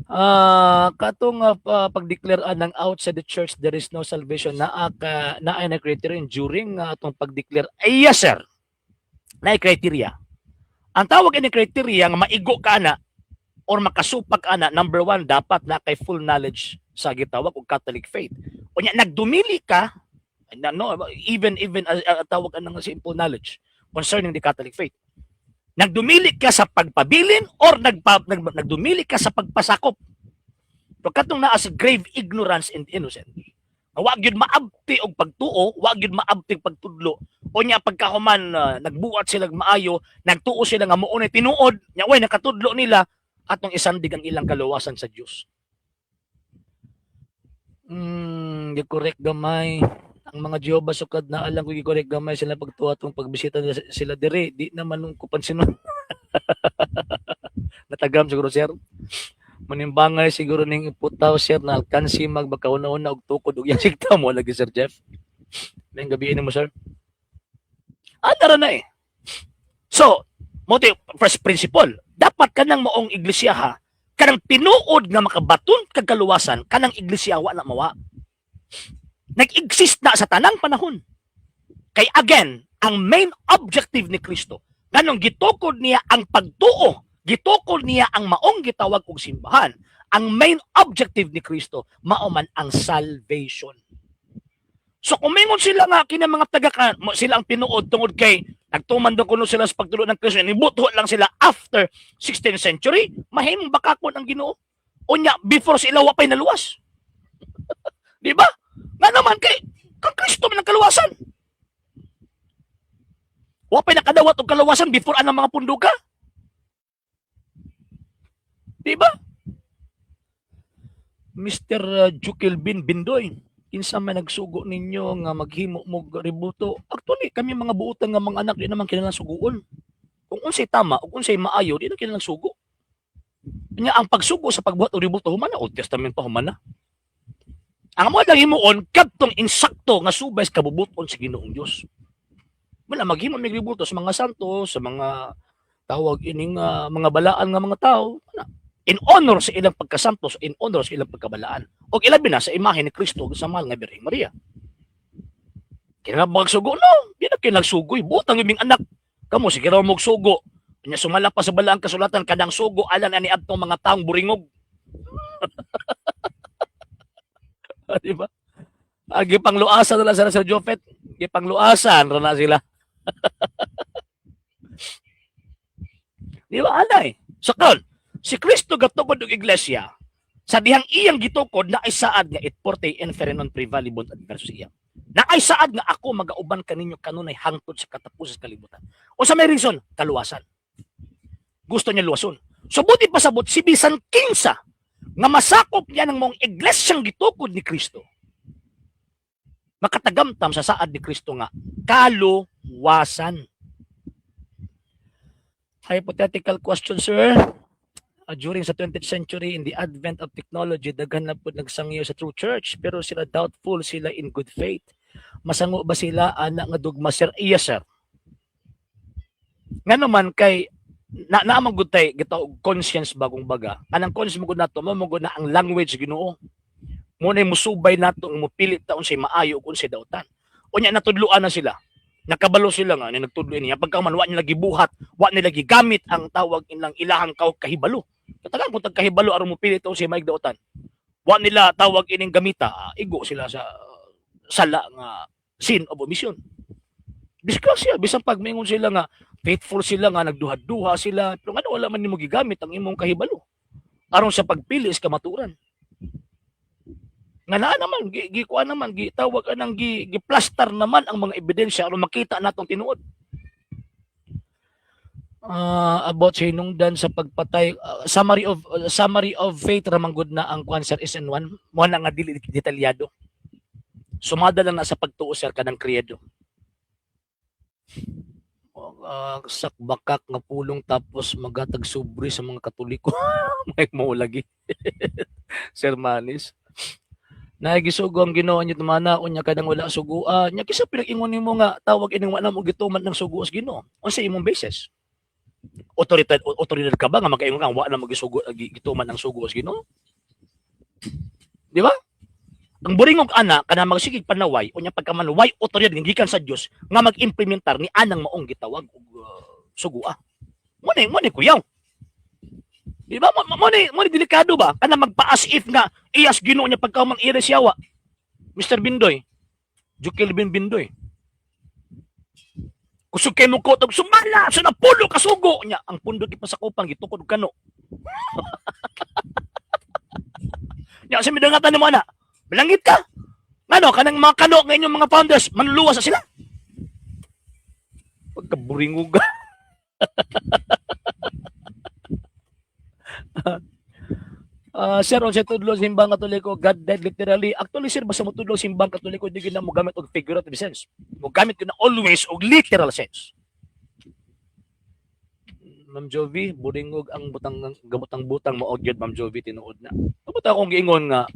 Ah, katong pag-declare ng outside the church there is no salvation, naa ka naa na criterion during atong pag-declare? Ay, yes, sir. Naay criteria. Ang tawag ini criteria nga maigo ka na or makasupak ana, number one, dapat na kay full knowledge sa gitawag og Catholic faith. Unya nagdumili ka na, no, even even tawag anang simple knowledge concerning the Catholic faith. Nagdumili ka sa pagpabilin or nagdumili ka sa pagpasakop. Pero katong naa sa grave ignorance and innocence. Nga wa gyud maabti og pagtuo, wa gyud maabti og pagtudlo. Unya pagkahuman nagbuhat sila og maayo, nagtuo sila nga mao ni tinuod, nya way nakatudlo nila, atong isandig ang ilang kaluwasan sa Dios. Gi-correct gamay. Ang mga Jehovah sukad na alam ko, gi-correct gamay sila pagtuwa atong pagbisita nila sila diri. Di naman nung ko pansinon. Natagam siguro, sir. Manimbangay siguro ning iputaw, sir, na alkansi magbaka una-una og tukod og yang sikta mo lagi, Sir Jeff. May gabi mo, sir. Ah, tara na eh. So, mo first principle, dapat kanang maong iglesia ha, kanang tinuod nga makabaton kag kaluwasan, kanang iglesia wa na mawa. Nag-exist na sa tanang panahon. Kay again, ang main objective ni Kristo, nganong gitukod niya ang pagtuo, gitukod niya ang maong gitawag og simbahan, ang main objective ni Kristo mao man ang salvation. So kung mingon sila nga kina mga taga sila ang tinuod tungod kay nagtuman daw kuno sila sa pagtulo ng Kristo, nibuto lang sila after 16th century, mahimong bakakon ang Ginoo. Unya before sila wa pay naluwas. Di ba? Nga naman kay kang Kristo man ang kaluwasan. Wa pay nakadawat og kaluwasan before anang mga punduka. Di ba? Mr. Jukilbin Bindoy, kinsa man nagsugo ninyo nga maghimo mo rebulto? Actually, kami mga buutan nga mga anak, di naman kinahanglan suguon. Kung unsay tama ug unsay maayo, di na kinahanglan sugo. Nya ang pagsugo sa pagbuhat og rebulto, human na Old Testament pa, human na. Ang amo lang himuon kadtong insakto nga subay sa kabubuton sa Ginoong Dios. Wala maghimo mig rebulto sa mga santo, sa mga tawag ining mga balaan nga mga tao, wala. In honor sa ilang pagkasantos, in honor sa ilang pagkabalaan. Og ilabi na sa imahe ni Kristo ug sa mahal nga Birheng Maria. Kaya magsugo, no? Di na kinagsugoy. Butang iming anak. Kamo, sige raw sugo. Nya sumala pa sa balaang kasulatan, kanang sugo, alan ani adtong mga taong buringog. Di ba? Ah, gipangluasan na lang sila, Sir Jopet. Gipangluasan ra na sila. Di ba, anay? So karon, si Kristo gatukod og iglesia, sa dihang iyang gitukod na ay saad nga "Et forte inferi non praevalebunt adversus iya." Na ay saad nga ako magauban kaninyo kanunay hangtod sa katapusan sa kalibutan. O sa may reason, kaluwasan. Gusto niya luwason. So buti pasabot si bisan kinsa nga masakop niya ng mong iglesyang gitukod ni Kristo, makatagamtam sa saad ni Kristo nga kaluwasan. Hypothetical question, sir. During sa 20th century, in the advent of technology, daghan na po nagsangyo sa true church, pero sila doubtful sila in good faith. Masango ba sila ana nga dugma, sir? Yes, sir. Nga naman kay na naamang gud tay gitawag conscience bagong baga. Anang conscience mo gud nato mo gud na ang language Ginoo. Mo na musubay nato nga mopilit ta unsay maayo ug unsay dautan. Unya natudloan na sila. Nakabalo sila nga ni nagtudlo niya pagka man wa nila gibuhat, wa nila gigamit ang tawag ilang ilahang kahibalo. Katagan kung tagkahibalo aron mopilit ta unsay maayog dautan. Wa nila tawag ining gamita, igo sila sa sala nga sin of omission. Disgrasya bisan pag mingon sila nga faithful sila, nga nagduha-duha sila, pero ngano wala man nimo gigamit ang imong kahibalo aron sa pagpili sa kamatuoran? Nga naa naman gikuan naman, gitawag anang giplastar naman ang mga ebidensya aron makita natong tinuod. About sa hinungdan sa pagpatay, summary of faith ra man gud na ang kwan, sir, SN1 mo na nga dili detalyado. Sumada lang na sa pagtuo, sir, kanang credo. Sakbakak nga pulong tapos magatag sobre sa mga Katoliko. May mo lagi. Sir Manis. Nagisugo ang Ginoo niyo tumana unya kadang wala sugua. Nya kisa pinag-ingon nimo nga tawag ining wala mo gituman ng sugo sa Ginoo? Unsa imong basis? Otoridad ka ba nga magaingon ka wa na magisugo, gituman ang sugo sa Ginoo? Di ba? Ang buringog ana kana magsigig panaway, unya pagkaman way otoridad nga gikan sa Dios nga mag-implementar ni anang maong gitawag og sugua. Mo ni kuyaw. Di ba? Mo ni delikado ba? Kana magpa-as if nga iyas Ginoo niya pagkaumang ire siyawa. Mr. Bindoy. Jukil Bin Bindoy. Kusog kay mo kotog sumala sa napulo ka sugo niya ang pundok ipasakupang gitukod og kano. Nya sa midangatan nimo ana. Bilangit ka. Ngano kanang mga kano nga inyong mga founders manluluwas sa sila. Pagkaburingog. Sir, on sa tudlo simbang Katoliko, God died literally. Actually, sir, basta mo tudlo simbang Katoliko, di gyud na mo gamit og figurative sense. Mo gamit gyud na always og literal sense. Ma'am Jovi, buringog ang butang gabutang-butang mo og gyud, Ma'am Jovi, tinuod na. Kabot akong giingon nga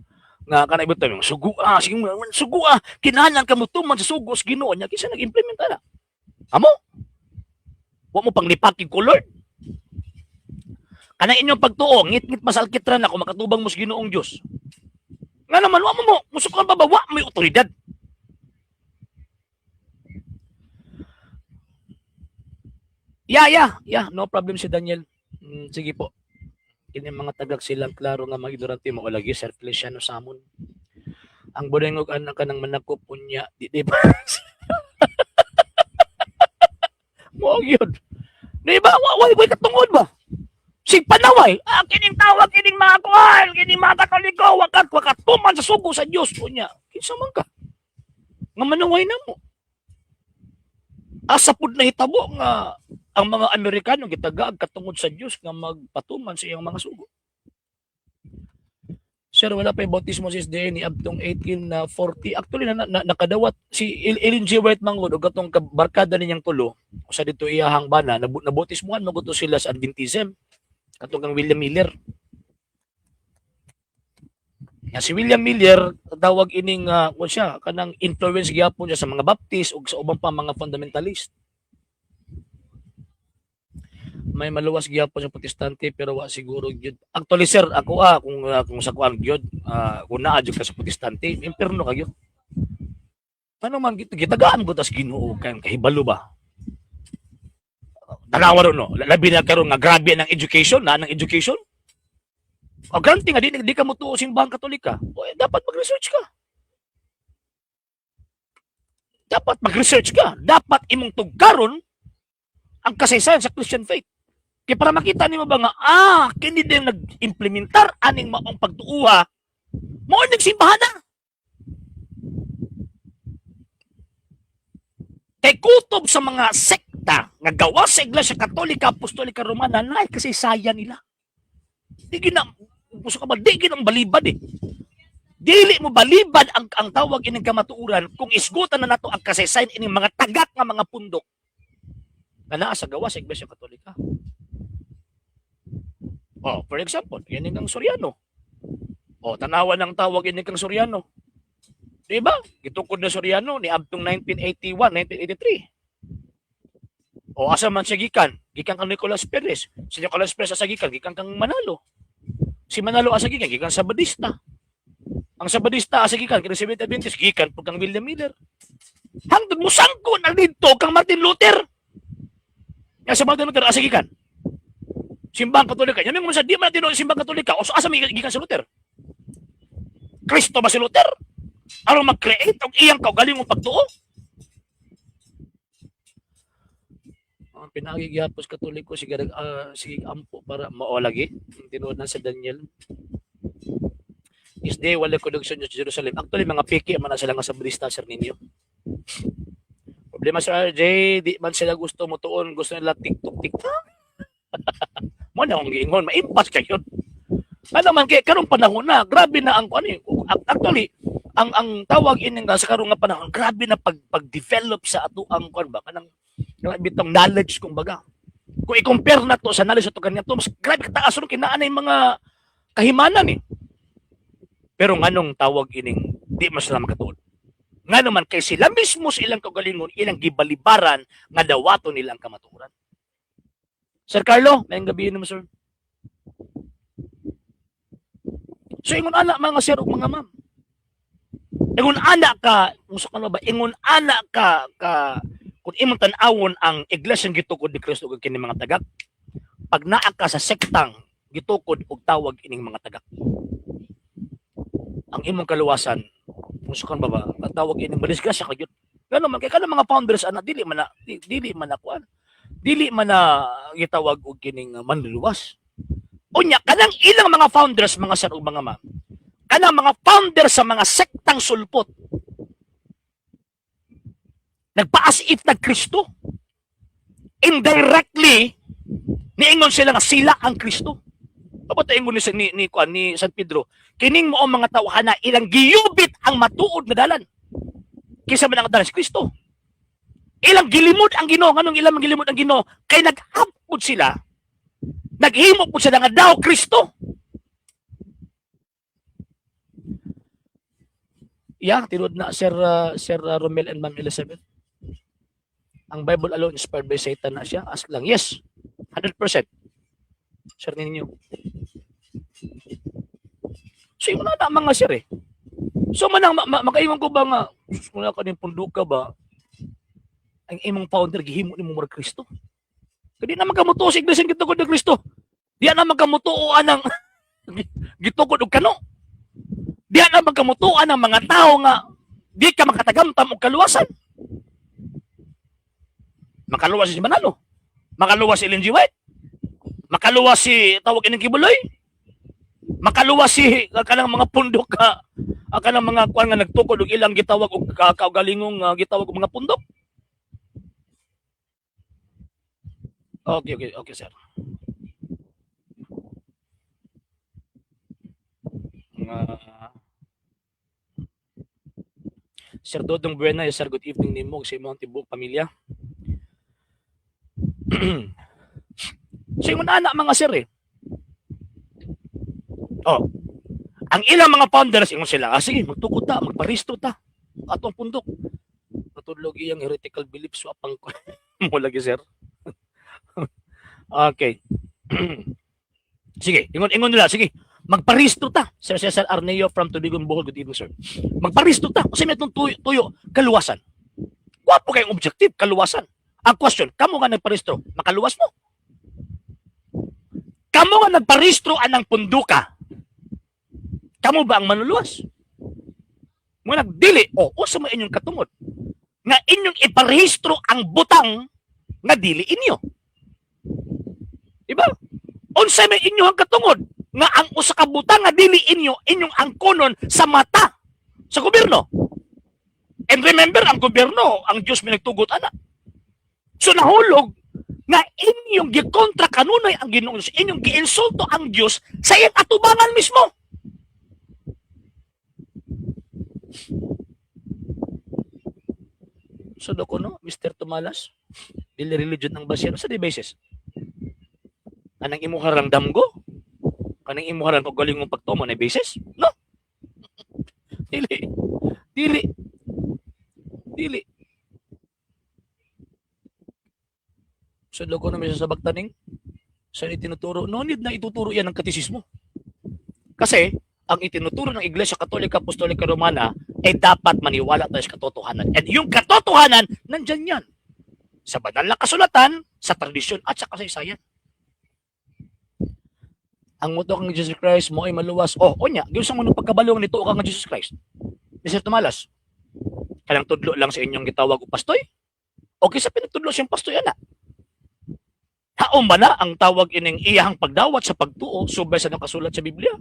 nga kanang ibutang yung sugo ah, sige mo sugo ah, kinahanglan ka mo tuman sa sugo sa Ginoo niya kinsa nag-implement ana. Amo? Wa mo panglipakig ko, Lord. Kanang inyong pagtuo, ngit-ngit masalkitran ako makatubang mo sa Ginoong Dios. Nga naman, wa mo mo, musukan pa ba, wa may otoridad. Yeah, no problem si Daniel. Sige po. Kini mga tagak silang klaro nga mga ignorante mo lagi Sir Feliciano Samon. Ang burengog anak ka ng manakop unya, di ba? Mo yun. Di ba? Wa wa wa katungod ba? Sig panaway, ah, kining tawag, kining mga kuhan, kining mga Katoliko, wakat, wakat, tuman sa sugo sa Dios unya. Kinsa man ka? Nga manaway na mo. Asa pud nahitabo nga ang mga Amerikano gitagaag katungod sa Dios nga magpatuman sa iyang mga sugo. Sir, wala pa yung bautismo sa SDA ni abtong 1840. Actually, nakadawat si Ellen G. White mangod og katong barkada ninyang tulo usa dito iyahang bana, nabautismuhan mo to sila sa Adventism. Katong kang William Miller. Nga si William Miller tawag ining kung siya kanang influence gyapon siya sa mga Baptist ug sa ubang pa mga fundamentalist. May maluwas gyapon sa Protestante pero wa siguro gyud. Actually, sir, ako kung sa kuan gyud, kung naa gyud ka sa Protestante, impierno ka gyud. Ano man gitagaan ko tas Ginoo kay kahibalo ba? Tanawa ron no, labi na karon nga grabe ng education, na ng education. O granting nga di ka mo tuo simbahang Katolika, o, eh, dapat mag-research ka. Dapat mag-research ka. Dapat imong tugkaron ang kasaysayan sa Christian faith. Kaya para makita nimo ba nga, kini din nag-implementar aning maong pagtuuha, mao ning simbahan na. Kay kutob sa mga sekta nga gawa sa Iglesia Katolika Apostolika Romana, naay kasaysayan nila. Di gina, gusto ka ba, di gina ang balibad eh. Dili mo balibad ang tawag ining kamatuoran kung isgutan na nato ang kasaysayan ining mga tagak nga mga pundok nga naa sa gawa sa Iglesia Katolika. Oh, for example, yan ang Soriano. Oh, tanawan ng tawag ini kang Soriano. Di ba? Gitukod na Soriano ni abtong 1981, 1983. O asa man siya gikan? Gikan kang Nicolas Perez. Si Nicolas Perez asa gikan? Gikan kang Manalo. Si Manalo asa gikan? Gikan sa Badista. Ang Sabadista asa gikan? Kini Seventh Adventist gikan pud kang William Miller. Hangtod musangko na didto kang Martin Luther. Nga sa Martin Luther asa gikan? Simbang Katolika. Yamin mo sa di man tinuod simbang Katolika. O so asa may gikan si Luther? Kristo ba si Luther? Aron mag-create og iyang kaugalingong pagtuo? Ang pinaagi gyapon sa Katoliko sige sige ampo para mao lagi tinuod na sa Daniel. Is day wala connection sa Jerusalem. Actually mga piki man na sila nga sa Brista, sir ninyo. Problema sa RJ, di man sila gusto mo tuon, gusto nila TikTok TikTok. Mo na akong giingon, maimpas kayo. Ano man kay karong panahon na, grabe na ang ano eh. Actually, ang tawag ini nga sa karong nga panahon, grabe na pag-develop sa ato ang kuan ba kanang bitong knowledge kumbaga. Kung i-compare na to sa knowledge ato kanya to, mas grabe kataas ron kinaan na yung mga kahimanan eh. Pero nganong tawag ining di man sila makatuon? Ngano man kay sila mismo sa ilang kaugalingon ilang gibalibaran nga dawaton nila ang kamatuoran. Sir Carlo, maayong gabi nimo, sir. So ingon ana, mga sir ug mga ma'am. Ingon ana ka, kung sa ba, ingon ana ka ka kung imong tan-awon ang iglesia gitukod ni Kristo ug kini mga tagak, pag naa ka sa sektang gitukod og tawag ining mga tagak, ang imong kaluwasan, kung sa ba ba, ang tawag ining madisgrasya ka gyud. Ngano man kay kanang mga founders ana dili man na kuan. Dili man na gitawag og kining manluluwas. Unya kanang ilang mga founders, mga sir ug mga ma'am, kanang mga founder sa mga sektang sulpot, nagpa-as if nag-Kristo. Indirectly, niingon sila nga sila ang Kristo. Abot ingon ni kuan ni San Pedro, kining mao mga tawhana ilang giyubit ang matuod nga dalan. Kinsa man ang dalan? Si Kristo. Ilang gilimod ang Ginoo, nganong ilang gilimod ang Ginoo? Kay nag-apod sila, naghimo pud sila nga daw Kristo. Yeah, tinuod na, Sir Romel and Ma'am Elizabeth. Ang Bible alone inspired by Satan na siya? Ask lang. Yes. 100%. Sir ninyo. So yung na mga sir eh. So manang makaingon ko ba nga kung ka ning punduka ba ang imong founder gihimo nimo murag Kristo? Kay di na magkamutuo sa iglesia gitukod ng Kristo. Di na magkamutuo anang gitukod og kano. Di na magkamutuo ang mga tao nga di ka makatagamtam og kaluwasan. Makaluwas si Manalo. Makaluwas si Ellen G. White. Makaluwas si tawag ining Quiboloy. Makaluwas si kanang mga pundok ka kanang mga kuan nga nagtukod og ilang gitawag og kaugalingong gitawag og mga pundok. Okay, sir. Mga Sir Dodong Buena, yes, sir, good evening nimo sa imong tibuok pamilya. So ingon ana, mga sir eh. Oh. Ang ilang mga founders ingon sila, ah, sige, magtukod ta, magparisto ta atong pundok. Matudlog iyang heretical beliefs wa pang mo lagi, sir. Okay. Sige, ingon nila, sige. Magparisto ta. Sir Cesar Arneo from Tubigon, Bohol, good evening, sir. Magparisto ta. Kasi may itong tuyo, tuyo, kaluwasan. Gwapo kayong objective, kaluwasan. Ang question, kamo nga nagparistro, makaluwas mo? Kamo nga nagparistro anang punduka, kamo ba ang manuluwas? Mga nagdili, o usa mo inyong katungod, nga inyong iparehistro ang butang nga dili inyo. Diba? Unsa may inyong katungod nga ang usa ka butang nga dili inyo inyong angkonon sa mata sa gobyerno? And remember, ang gobyerno, ang Diyos may nagtugot ana. So nahulog nga inyong gikontra kanunay ang Ginoong Diyos, inyong giinsulto ang Diyos sa iyang atubangan mismo. So doko no, Mr. Tumalas, dili religion ang basihan sa di basis. Anang imuha lang damgo? Kanang imuha lang kagaling mong pagtuo na basis? No. Dili. Dili. Dili. So loko na may sasabak taning sa itinuturo. No need na ituturo yan ng katisismo. Kasi ang itinuturo ng Iglesia Katolika Apostolika Romana ay dapat maniwala tayo sa katotohanan. And yung katotohanan, nandyan yan. Sa banal na kasulatan, sa tradisyon, at sa kasaysayan. Ang muto kang Jesus Christ mo ay maluwas. Oh, onya, giunsa mo nung pagkabalong nito ka nga Jesus Christ? Mr. Tumalas, kanang tudlo lang sa inyong gitawag og pastoy? Okay sa pinagtudlo siyang pastoy ana. Haom ba na ang tawag ining iyahang pagdawat sa pagtuo subay sa nakasulat sa Biblia?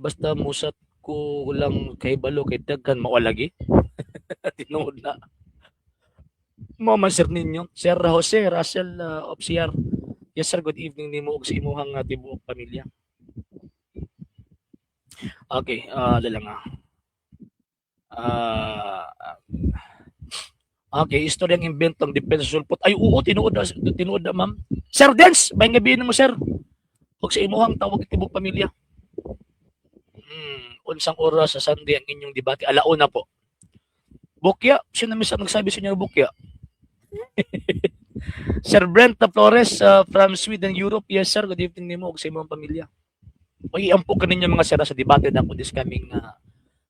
Basta musat ko lang kay balo kay daghan mao lagi. Tinuod na. Mo man sir ninyo, Sir Jose Russell Opsiar. Yes sir, good evening nimo ug sa imuhang tibuok pamilya. Okay, lang ah. Okay, istoryang imbento ang depensa sulpot. Ay, oo, tinuod na, ma'am. Sir Dens, may gabi mo, sir. Ug sa imuhang tawag tibok pamilya. Unsang oras sa Sunday ang inyong debate? Alauna po. Bukya, sino na nagsabi sa inyo Bukya? Sir Brent Flores from Sweden, Europe. Yes, sir. Good evening nimo ug sa imong pamilya. Oy, iampo ko ninyo, mga sir, sa debate na ko this coming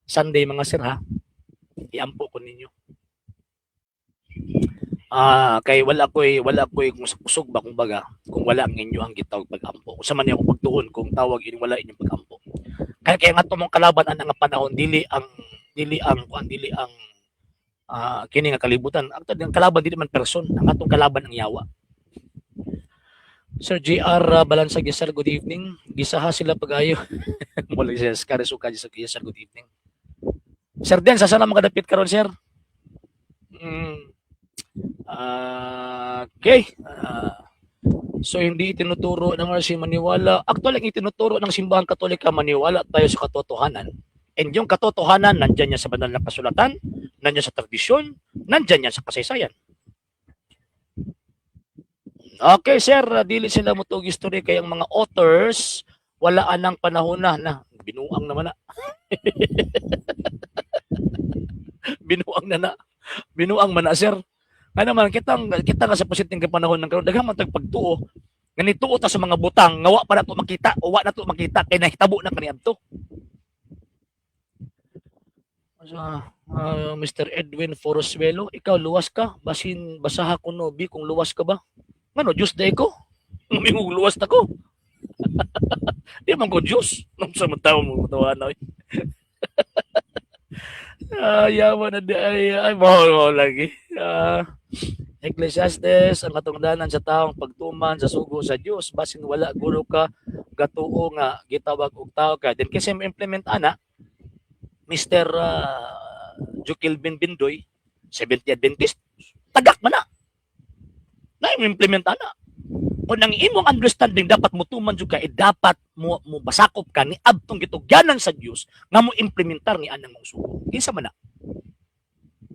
Sunday, mga sir, ha. Iampo ko ninyo. Ah, kay wala ko'y kung sa kusog ba, kumbaga, kung wala ang inyo ang gitawag pag-ampo. Kung sa man ako pagtuon kung tawag inyong wala inyong pag-ampo. Kaya kaya nga mong kalaban ang nga panahon dili ang kuan, dili ang kini nga kalibutan. Actually, ang kalaban dili man person, ang atong kalaban ang yawa. Sir JR Balansag, yes sir, good evening. Gisaha sila pag-ayo. Mula siya, Scarisuka, yes sir, good evening. Sir Den, sa sana makadapit karon, sir? Okay. So hindi itinuturo ng RC maniwala. Actually, ang itinuturo ng Simbahang Katolika, maniwala tayo sa katotohanan. And yung katotohanan, nandyan yan sa banal na kasulatan, nandyan sa tradisyon, nandyan yan sa kasaysayan. Okay, sir, dili sila mo history kay ang mga authors wala anang panahon na na binuang naman na. Binuang na na. Binuang man na, sir. Kaya naman kitang kita nga sa presenteng panahon ng karon, daghan man tag pagtuo nga nituo ta sa mga butang nga wa pa nato makita o wa nato makita kay nahitabo na kaniadto. So, Mr. Edwin Foroswelo, ikaw luwas ka? Basin basaha ko no, bi kung luwas ka ba? Ngano, Diyos day ko? Ngumingog luwas na ko. Di man ko Diyos. Nung sa mga mo tawa na. Ah, yaman na di ay ay mahal mahal lagi. Ah, Ecclesiastes, ang katungdanan sa taong pagtuman sa sugo sa Dios, basin wala guro ka gatuo nga gitawag og tao ka. Then kasi mo implement ana, Mr. Jukilvin Bindoy, Seventh Adventist, tagak man na. Na implement ana. Kung ang imong understanding dapat mutuman jud ka, eh, dapat mo basakop ka ni adtong gitugyanan sa Dios nga mo implementar ni anang mong sugo. Kinsa man na?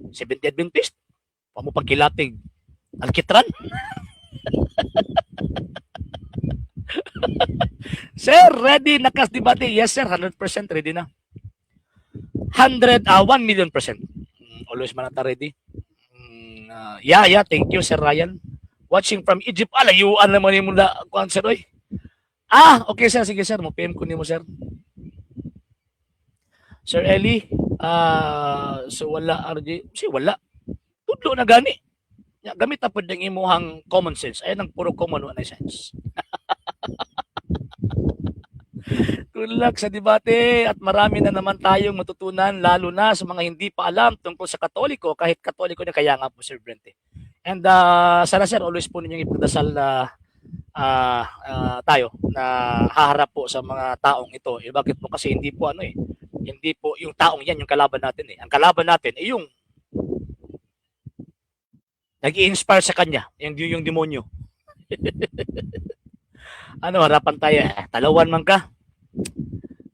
Seventh Adventist? Pa mo pagkilatig alkitran? Sir, ready na kas debate? Yes, sir, 100% ready na. 100, 1 million percent. Always man ata ready. Yeah, thank you, Sir Ryan. Watching from Egypt. Ah, layuan naman yung mula. Kuan, sir, oy. Ah, okay, sir. Sige, sir. Mo PM ko nimo, sir. Sir Eli, so wala RJ. Si wala. Tudlo na gani. Ya, gamit na pud ang imuhang common sense. Ayan ang puro common wala sense. Good luck sa debate at marami na naman tayong matutunan, lalo na sa mga hindi pa alam tungkol sa Katoliko, kahit Katoliko na. Kaya nga po, Sir Brent, eh. And sana, sir, always po ninyong ipagdasal na tayo na haharap po sa mga taong ito. Eh, bakit po kasi hindi po ano eh, hindi po yung taong yan yung kalaban natin eh. Ang kalaban natin ay yung nag-i-inspire sa kanya, yung demonyo. Ano, harapan tayo eh. Talawan man ka.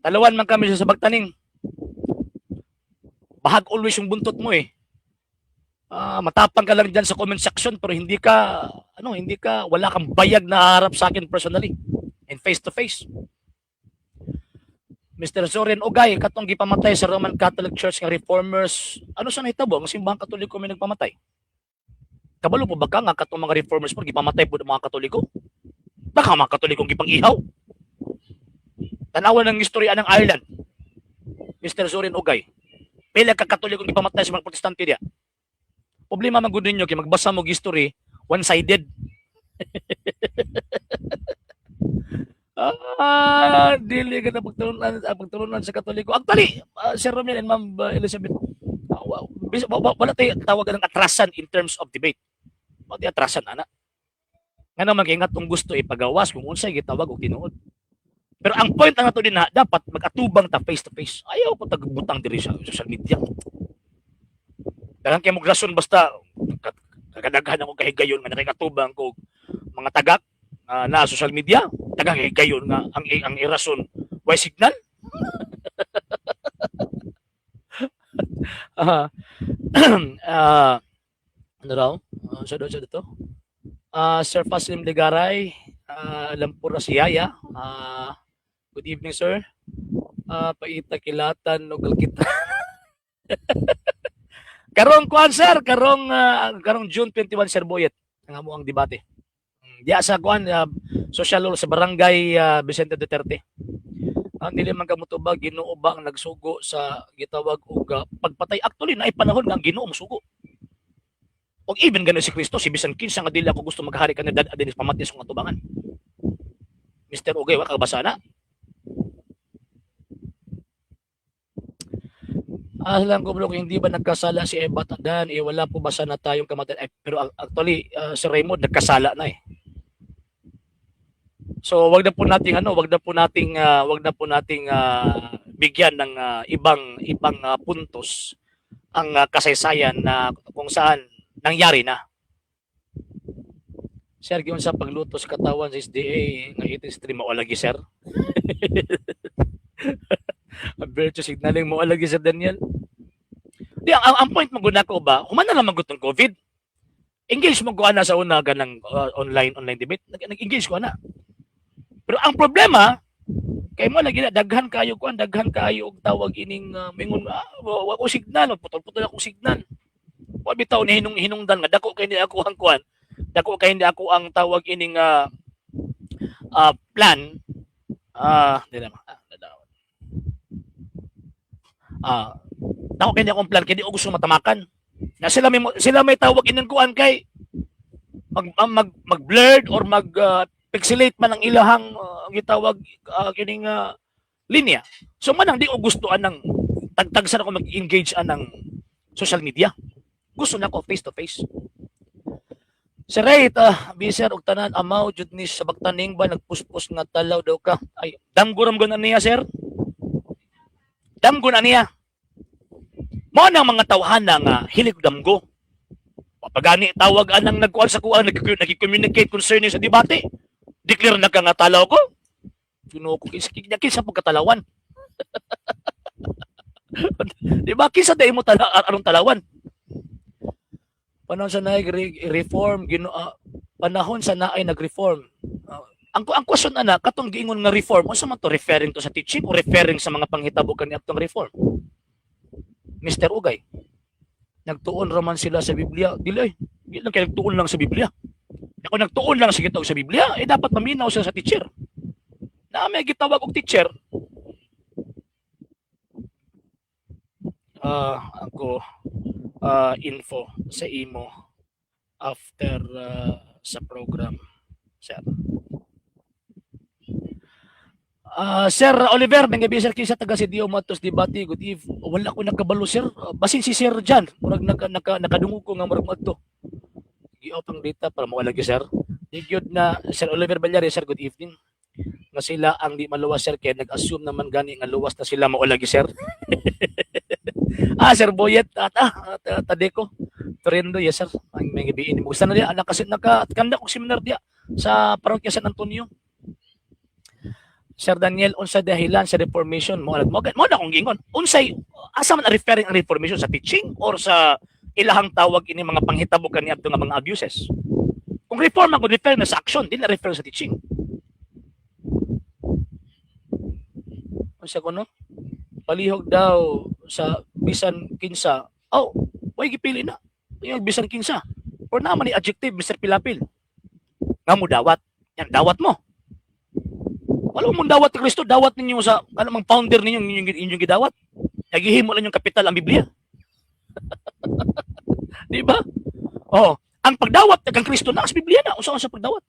Talawan man kami sa bagtaning. Bahag always yung buntot mo eh. Ah, matapang ka lang diyan sa comment section pero hindi ka ano, hindi ka wala kang bayag na harap sa akin personally and face to face. Mr. Soren Ogay, katong gipamatay sa Roman Catholic Church nga reformers, ano sa nahitabo? Ang Simbahang Katoliko may nagpamatay. Kabalo po ba ka nga katong mga reformers po gipamatay po ng mga Katoliko? Baka mga Katolikong gipang-ihaw. Tanawan ng istorya ng Ireland. Mr. Soren Ogay. Pila ka Katolikong gipamatay sa mga Protestante diya. Problema man gud ninyo kay magbasa mo history one-sided. Ah, dili ka na pagtulunan sa Katoliko. Actually, Sir Romel and Ma'am Elizabeth, wala tayo tawag ng atrasan in terms of debate. Wala tayo atrasan ana. Nga naman kay nga tong gusto ipagawas kung unsay gitawag og tinuod. Pero ang point ang ato din na dapat mag-atubang ta face to face. Ayaw ko tagbutang diri sa social media. Daghan kay mong rason, basta kadaghan ako kahigayon nga nakikatubang ko mga tagak na social media, daghang higayon nga ang irason why signal. Ano raw? Sa dito? Sir Faslim Ligaray, Lampura Siyaya. Good evening, sir. Paita kilatan no kita. Karong kuan, sir, karong June 21, Sir Boyet, ang amo ang debate. Diya sa kuan social hall sa Barangay Vicente Duterte. Ang dili man kamutubag, Ginoo ba ang nagsugo sa gitawag og pagpatay? Actually, naay panahon nga ang Ginoo mosugo. Og even gani si Kristo, si bisan kinsa nga dili ako gusto maghari kanila adin pamati sa atubangan. Mr. Ugay, wa ka basa na? Ah, lang ko bro, hindi ba nagkasala si Eva at Adan? Eh, wala po ba sana tayong kamatayan? Eh, pero actually, si Raymond nagkasala na eh. So, wag na po nating bigyan ng ibang ibang puntos ang kasaysayan na kung saan nangyari na. Sir, giun sa pagluto sa katawan sa SDA nga 18 stream mo lagi, sir. Ang virtue signaling mo lagi, Sir Daniel. Di ang point mo gud nako ba, human na lang man gud tong COVID. Engage mo ko ana sa una ganang online online debate. Nag-engage ko ana. Pero ang problema kay mo lagi na daghan kayo kuan, daghan kayo og tawag ining mingon, wa ko signal, putol-putol akong signal. Wa bitaw ni hinung hinungdan nga dako kay ni ako ang kuan. Dako kay hindi ako ang tawag ining plan, di na dako kay ni akong plan kay di ko gusto matamakan. Na sila may tawag ining kuan kay mag mag mag blurred or mag pixelate man ang ilahang gitawag kining linya. So manang di ko gusto anang tagtag sa ako mag-engage anang social media. Gusto na ko face to face. Sir Ray, biser og tanan amaw jud ni sa baktaning ba nagpuspos nga talaw daw ka. Ay, damgo ram na niya, sir. Damgo na niya. Mao nang mga tawhana nga hilig damgo. Pagani tawag anang nagkuan sa kuan, nag-communicate concerning sa debate. Declare na ka nga talaw ko. Ginoo ko, kinsa kinsa pagkatalawan. Di ba kinsa day mo tala anong talawan? Panahon sa naay reform Ginoo, panahon sa naay nag-reform. Ang question ana, katong giingon nga reform, unsa man to, referring to sa teaching o referring sa mga panghitabo kaniadtong reform? Mr. Ugay. Nagtuon raman sila sa Biblia. Dili ay, di lang kay nagtuon lang sa Biblia. Ako nagtuon lang sa gitawag sa Biblia, eh dapat maminaw sila sa teacher. Na may gitawag og teacher. Ako info sa imo after sa program, sir. Sir Oliver, may gabi, sir, kinsa taga si Dio Matos debate, good eve. Wala ko nakabalo, sir. Basin si Sir Jan, murag naka, nakadungog ko nga murag madto. Gi-off ang data para mawala gyud, sir. Di gyud na Sir Oliver Balyari, sir, good evening. Nga sila ang di maluwas, sir, kaya nag-assume naman gani nga luwas na sila, mawala gyud, sir. Sir Boyet at Tadeko. Torendo, yes sir. Ang may gabi ini. Gusto na diya anak kasi naka kanda kog seminar diya sa Parokya San Antonio. Sir Daniel, unsa dahilan sa reformation mo mo mo na akong giingon. Unsay asa man ang referring ang reformation, sa teaching or sa ilahang tawag ini mga panghitabo kaniadto nga mga abuses? Kung reform ang refer na sa action, di na refer sa teaching. Unsa kuno? Palihog daw sa bisan kinsa. Oh, way gipili na. Yung bisan kinsa. Or naman ni adjective, Mr. Pilapil. Nga mo dawat. Yan, dawat mo. Wala mong dawat ni Kristo, dawat ninyo sa ano mang founder ninyo inyong gidawat. Nagihimo lang yung kapital ang Biblia. Di ba? Oh, ang pagdawat kang Kristo na sa Biblia na unsa sa pagdawat.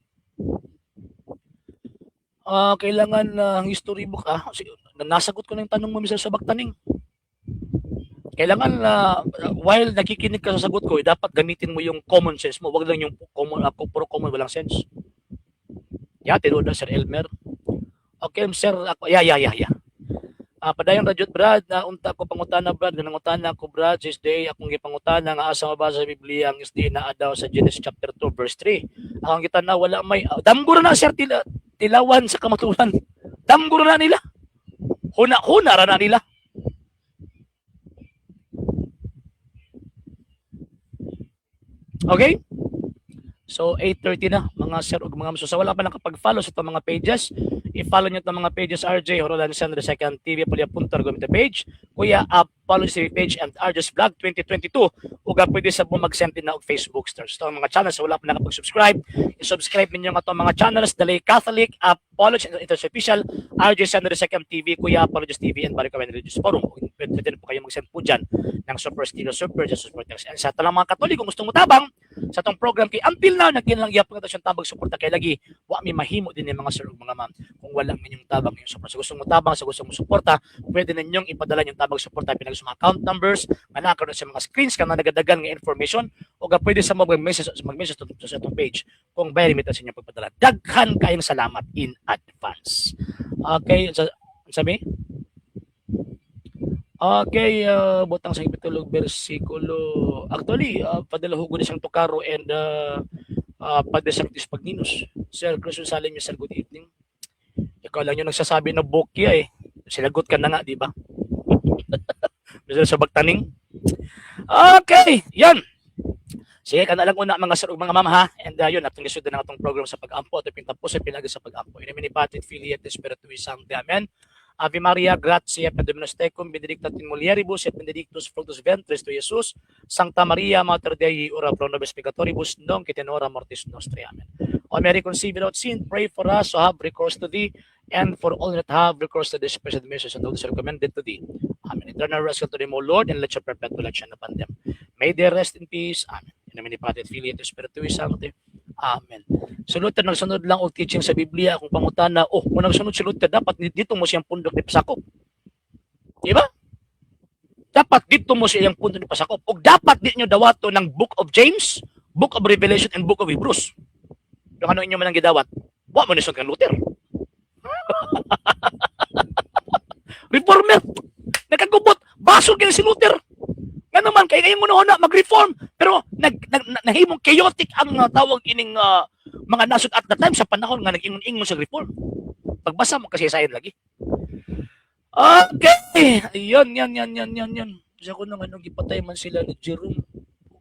Kailangan ang history book, nasagot ko na yung tanong mo, Mr. Sabaktaning. Kailangan na while nakikinig ka sa sagot ko, eh, dapat gamitin mo yung common sense mo. Wag lang yung common, ako puro common, walang sense. Yeah, tinuod na, Sir Elmer. Okay, sir, ako, yeah. Padayon ra jud, Brad, na unta ko pangutana, Brad, ganangutana ko, Brad, this day akong gipangutana nga asa mabasa sa Biblia ang SDA naa daw sa Genesis chapter 2 verse 3. Akong gitana wala may damgo na, sir, tilawan sa kamaturan. Damgo na nila. Huna-huna ra na nila. Okay? So 8:30 na, mga sir ug mga ma'am. So sa wala pa nakapag-follow sa itong mga pages, i-follow niyo itong mga pages: RJ Horolan Sandro Second TV, Polya Puntar Gomita page, Kuya Up Apology TV page and Arjus Vlog 2022 ug pwede sa mo mag-send din na og Facebook stars. So, ang mga channels wala pa nakapag-subscribe, i-subscribe ninyo ang atong mga channels: The Lay Catholic, Apology International Official, RJ Sandro Second TV, Kuya Apologies TV, and Barikawen Religious Forum. Pwede din po kayo mag-send po dyan ng super sticker, super just support. And sa talang mga Katoliko gusto mo tabang sa atong program kay until now nagkinlang gyapon nato siyang tabang suporta kay lagi wa mi mahimo din ni mga sir ug mga ma'am kung walang inyong tabang, inyong suporta. Sa gusto mo tabang, sa gusto mo suporta, pwede ninyong ipadala yung tabang suporta pinag sa mga account numbers nga nakaroon sa mga screens kana nagadagan nga information o ga pwede sa mag-message sa atong page kung bay remittance inyong pagpadala. Daghan kayong salamat in advance. Okay, sa sabi? Okay, butang sa ipitulog bersikulo. Actually, padala hugo ni siyang Tocaro and Padre Sanctus Pagninus. Sir Cruz Salim, sir, good evening. Ikaw lang yung nagsasabi na bokya eh. Sinagot ka na nga, di ba? Mr. sa bagtaning. Okay, yan. Sige, kana lang una mga sir ug mga ma'am ha. And yun, atong gisud na atong program sa pag-ampo, atong pintapos sa pinagi sa pag-ampo. In nomine Patris Filii et Spiritui Sancti. Amen. Ave Maria, gratia Dominus tecum, benedicta tu in mulieribus et benedictus fructus ventris tui, Jesus. Sancta Maria, Mater Dei, ora pro nobis peccatoribus, nunc et in hora mortis nostri. Amen. O Mary, conceived without sin, pray for us who have recourse to thee, and for all that have recourse to this present mercies and those recommended to thee. Amen. Eternal rest to them, O Lord, and let your perpetual light shine upon them. May they rest in peace. Amen. In nomine Patris et Filii et Spiritui Sancti. Amen. So Luther nagsunod lang og teaching sa Biblia kung pangutana, oh, kung nagsunod si Luther, dapat dito mo siyang pundok ni pasakop. Di ba? Dapat dito mo siyang pundok ni pasakop. Og dapat di nyo dawato ng Book of James, Book of Revelation, and Book of Hebrews. Yung ano inyo man ang gidawat, wa mo ni kang Luther. Reformer. Nakagubot. Basol kay si Luther. Nga naman, kay ngayon mo na mag-reform. Pero nahimong chaotic ang tawag ining mga nasod at the time sa panahon nga nag-ingon-ingon sa reform. Pagbasa mo kasi sayon lagi. Okay. Ayun, yan, yan, yan, yan, yan. Sa ko nang anong gipatay man sila ni Jerome.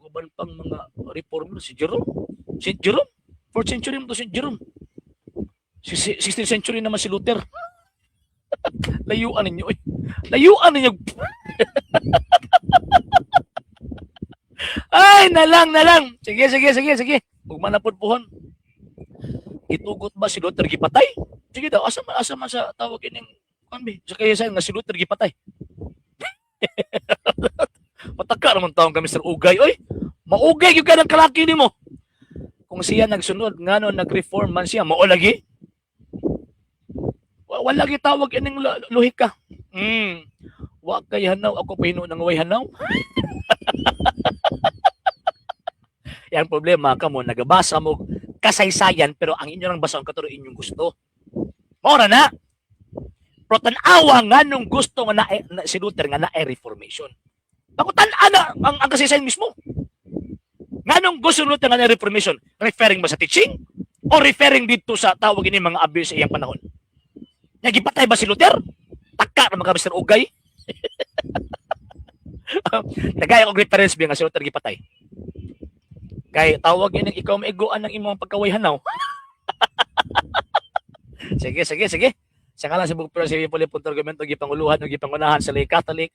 Uban pang mga reformer si Jerome. Si Jerome? 4th century mo to si Jerome. 16th century naman si Luther. Layuan ninyo. Oy. Layuan ninyo. Ay, nalang, nalang. Sige, sige, sige, sige. Ug manapod puhon. Gitugot ba si Luther gipatay? Sige daw, asa man sa tawag ining kuan bi? Sa kaya sa nga si Luther gipatay. Pataka naman taong kami Mr. Ugay oy. Maugay gyud ka ng kalaki nimo. Kung siya nagsunod ngano nag-reform man siya, mao lagi. Wala gi tawag ining lohika. Wa kay hanaw ako pahino nang way hanaw. Yang problema kamo nagabasa mo kasaysayan pero ang inyo lang basahon katuro inyong gusto. Mao ra na. Pero tan-awa nga nung gusto nga na si Luther nga na reformation. Bako tan-a na ang kasaysayan mismo. Nganong gusto ni Luther nga na reformation? Referring ba sa teaching? O referring dito sa tawag ini mga abuse sa iyang panahon? Nagipatay ba si Luther? Taka na mga Mr. Ugay. Nagaya og reference ba nga si Luther gipatay? Kay tawag yun ang ikaw maiguan ng imong pagkaway hanaw. Sige, sige, sige. Sa ngalan sa Bukod sa Puli punto argumento gipanguluhan ug gipangunahan sa Lay Catholic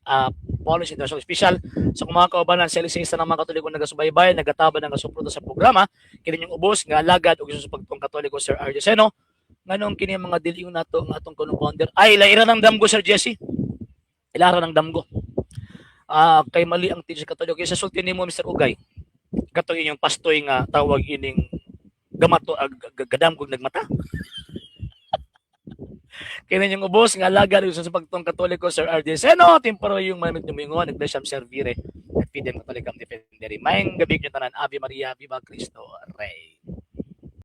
Policy International Official sa kung mga kaubanan sa LCS ng mga Katoliko nagasubaybay nagataban ng kasuporta sa programa kini yung ubos nga alagad ug sa pagtong Katoliko Sir R. Seno nganong kini mga dili yung nato ang atong kunong founder ay laira ng damgo Sir Jesse ilara ng damgo kay mali ang teaching Katoliko sa sulti nimo Mr. Ugay katong inyong pastoy nga tawag ining gamato gadamgog nagmata. Kini yung ubos nga alagad sa pagtong Katoliko Sir R.D. Seno, temporo yung mamit numingon, Iglesia Servire, at Fidem Catholicam Defendere. Maayong gabi nyo tanan, Ave Maria, Viva Cristo Rey.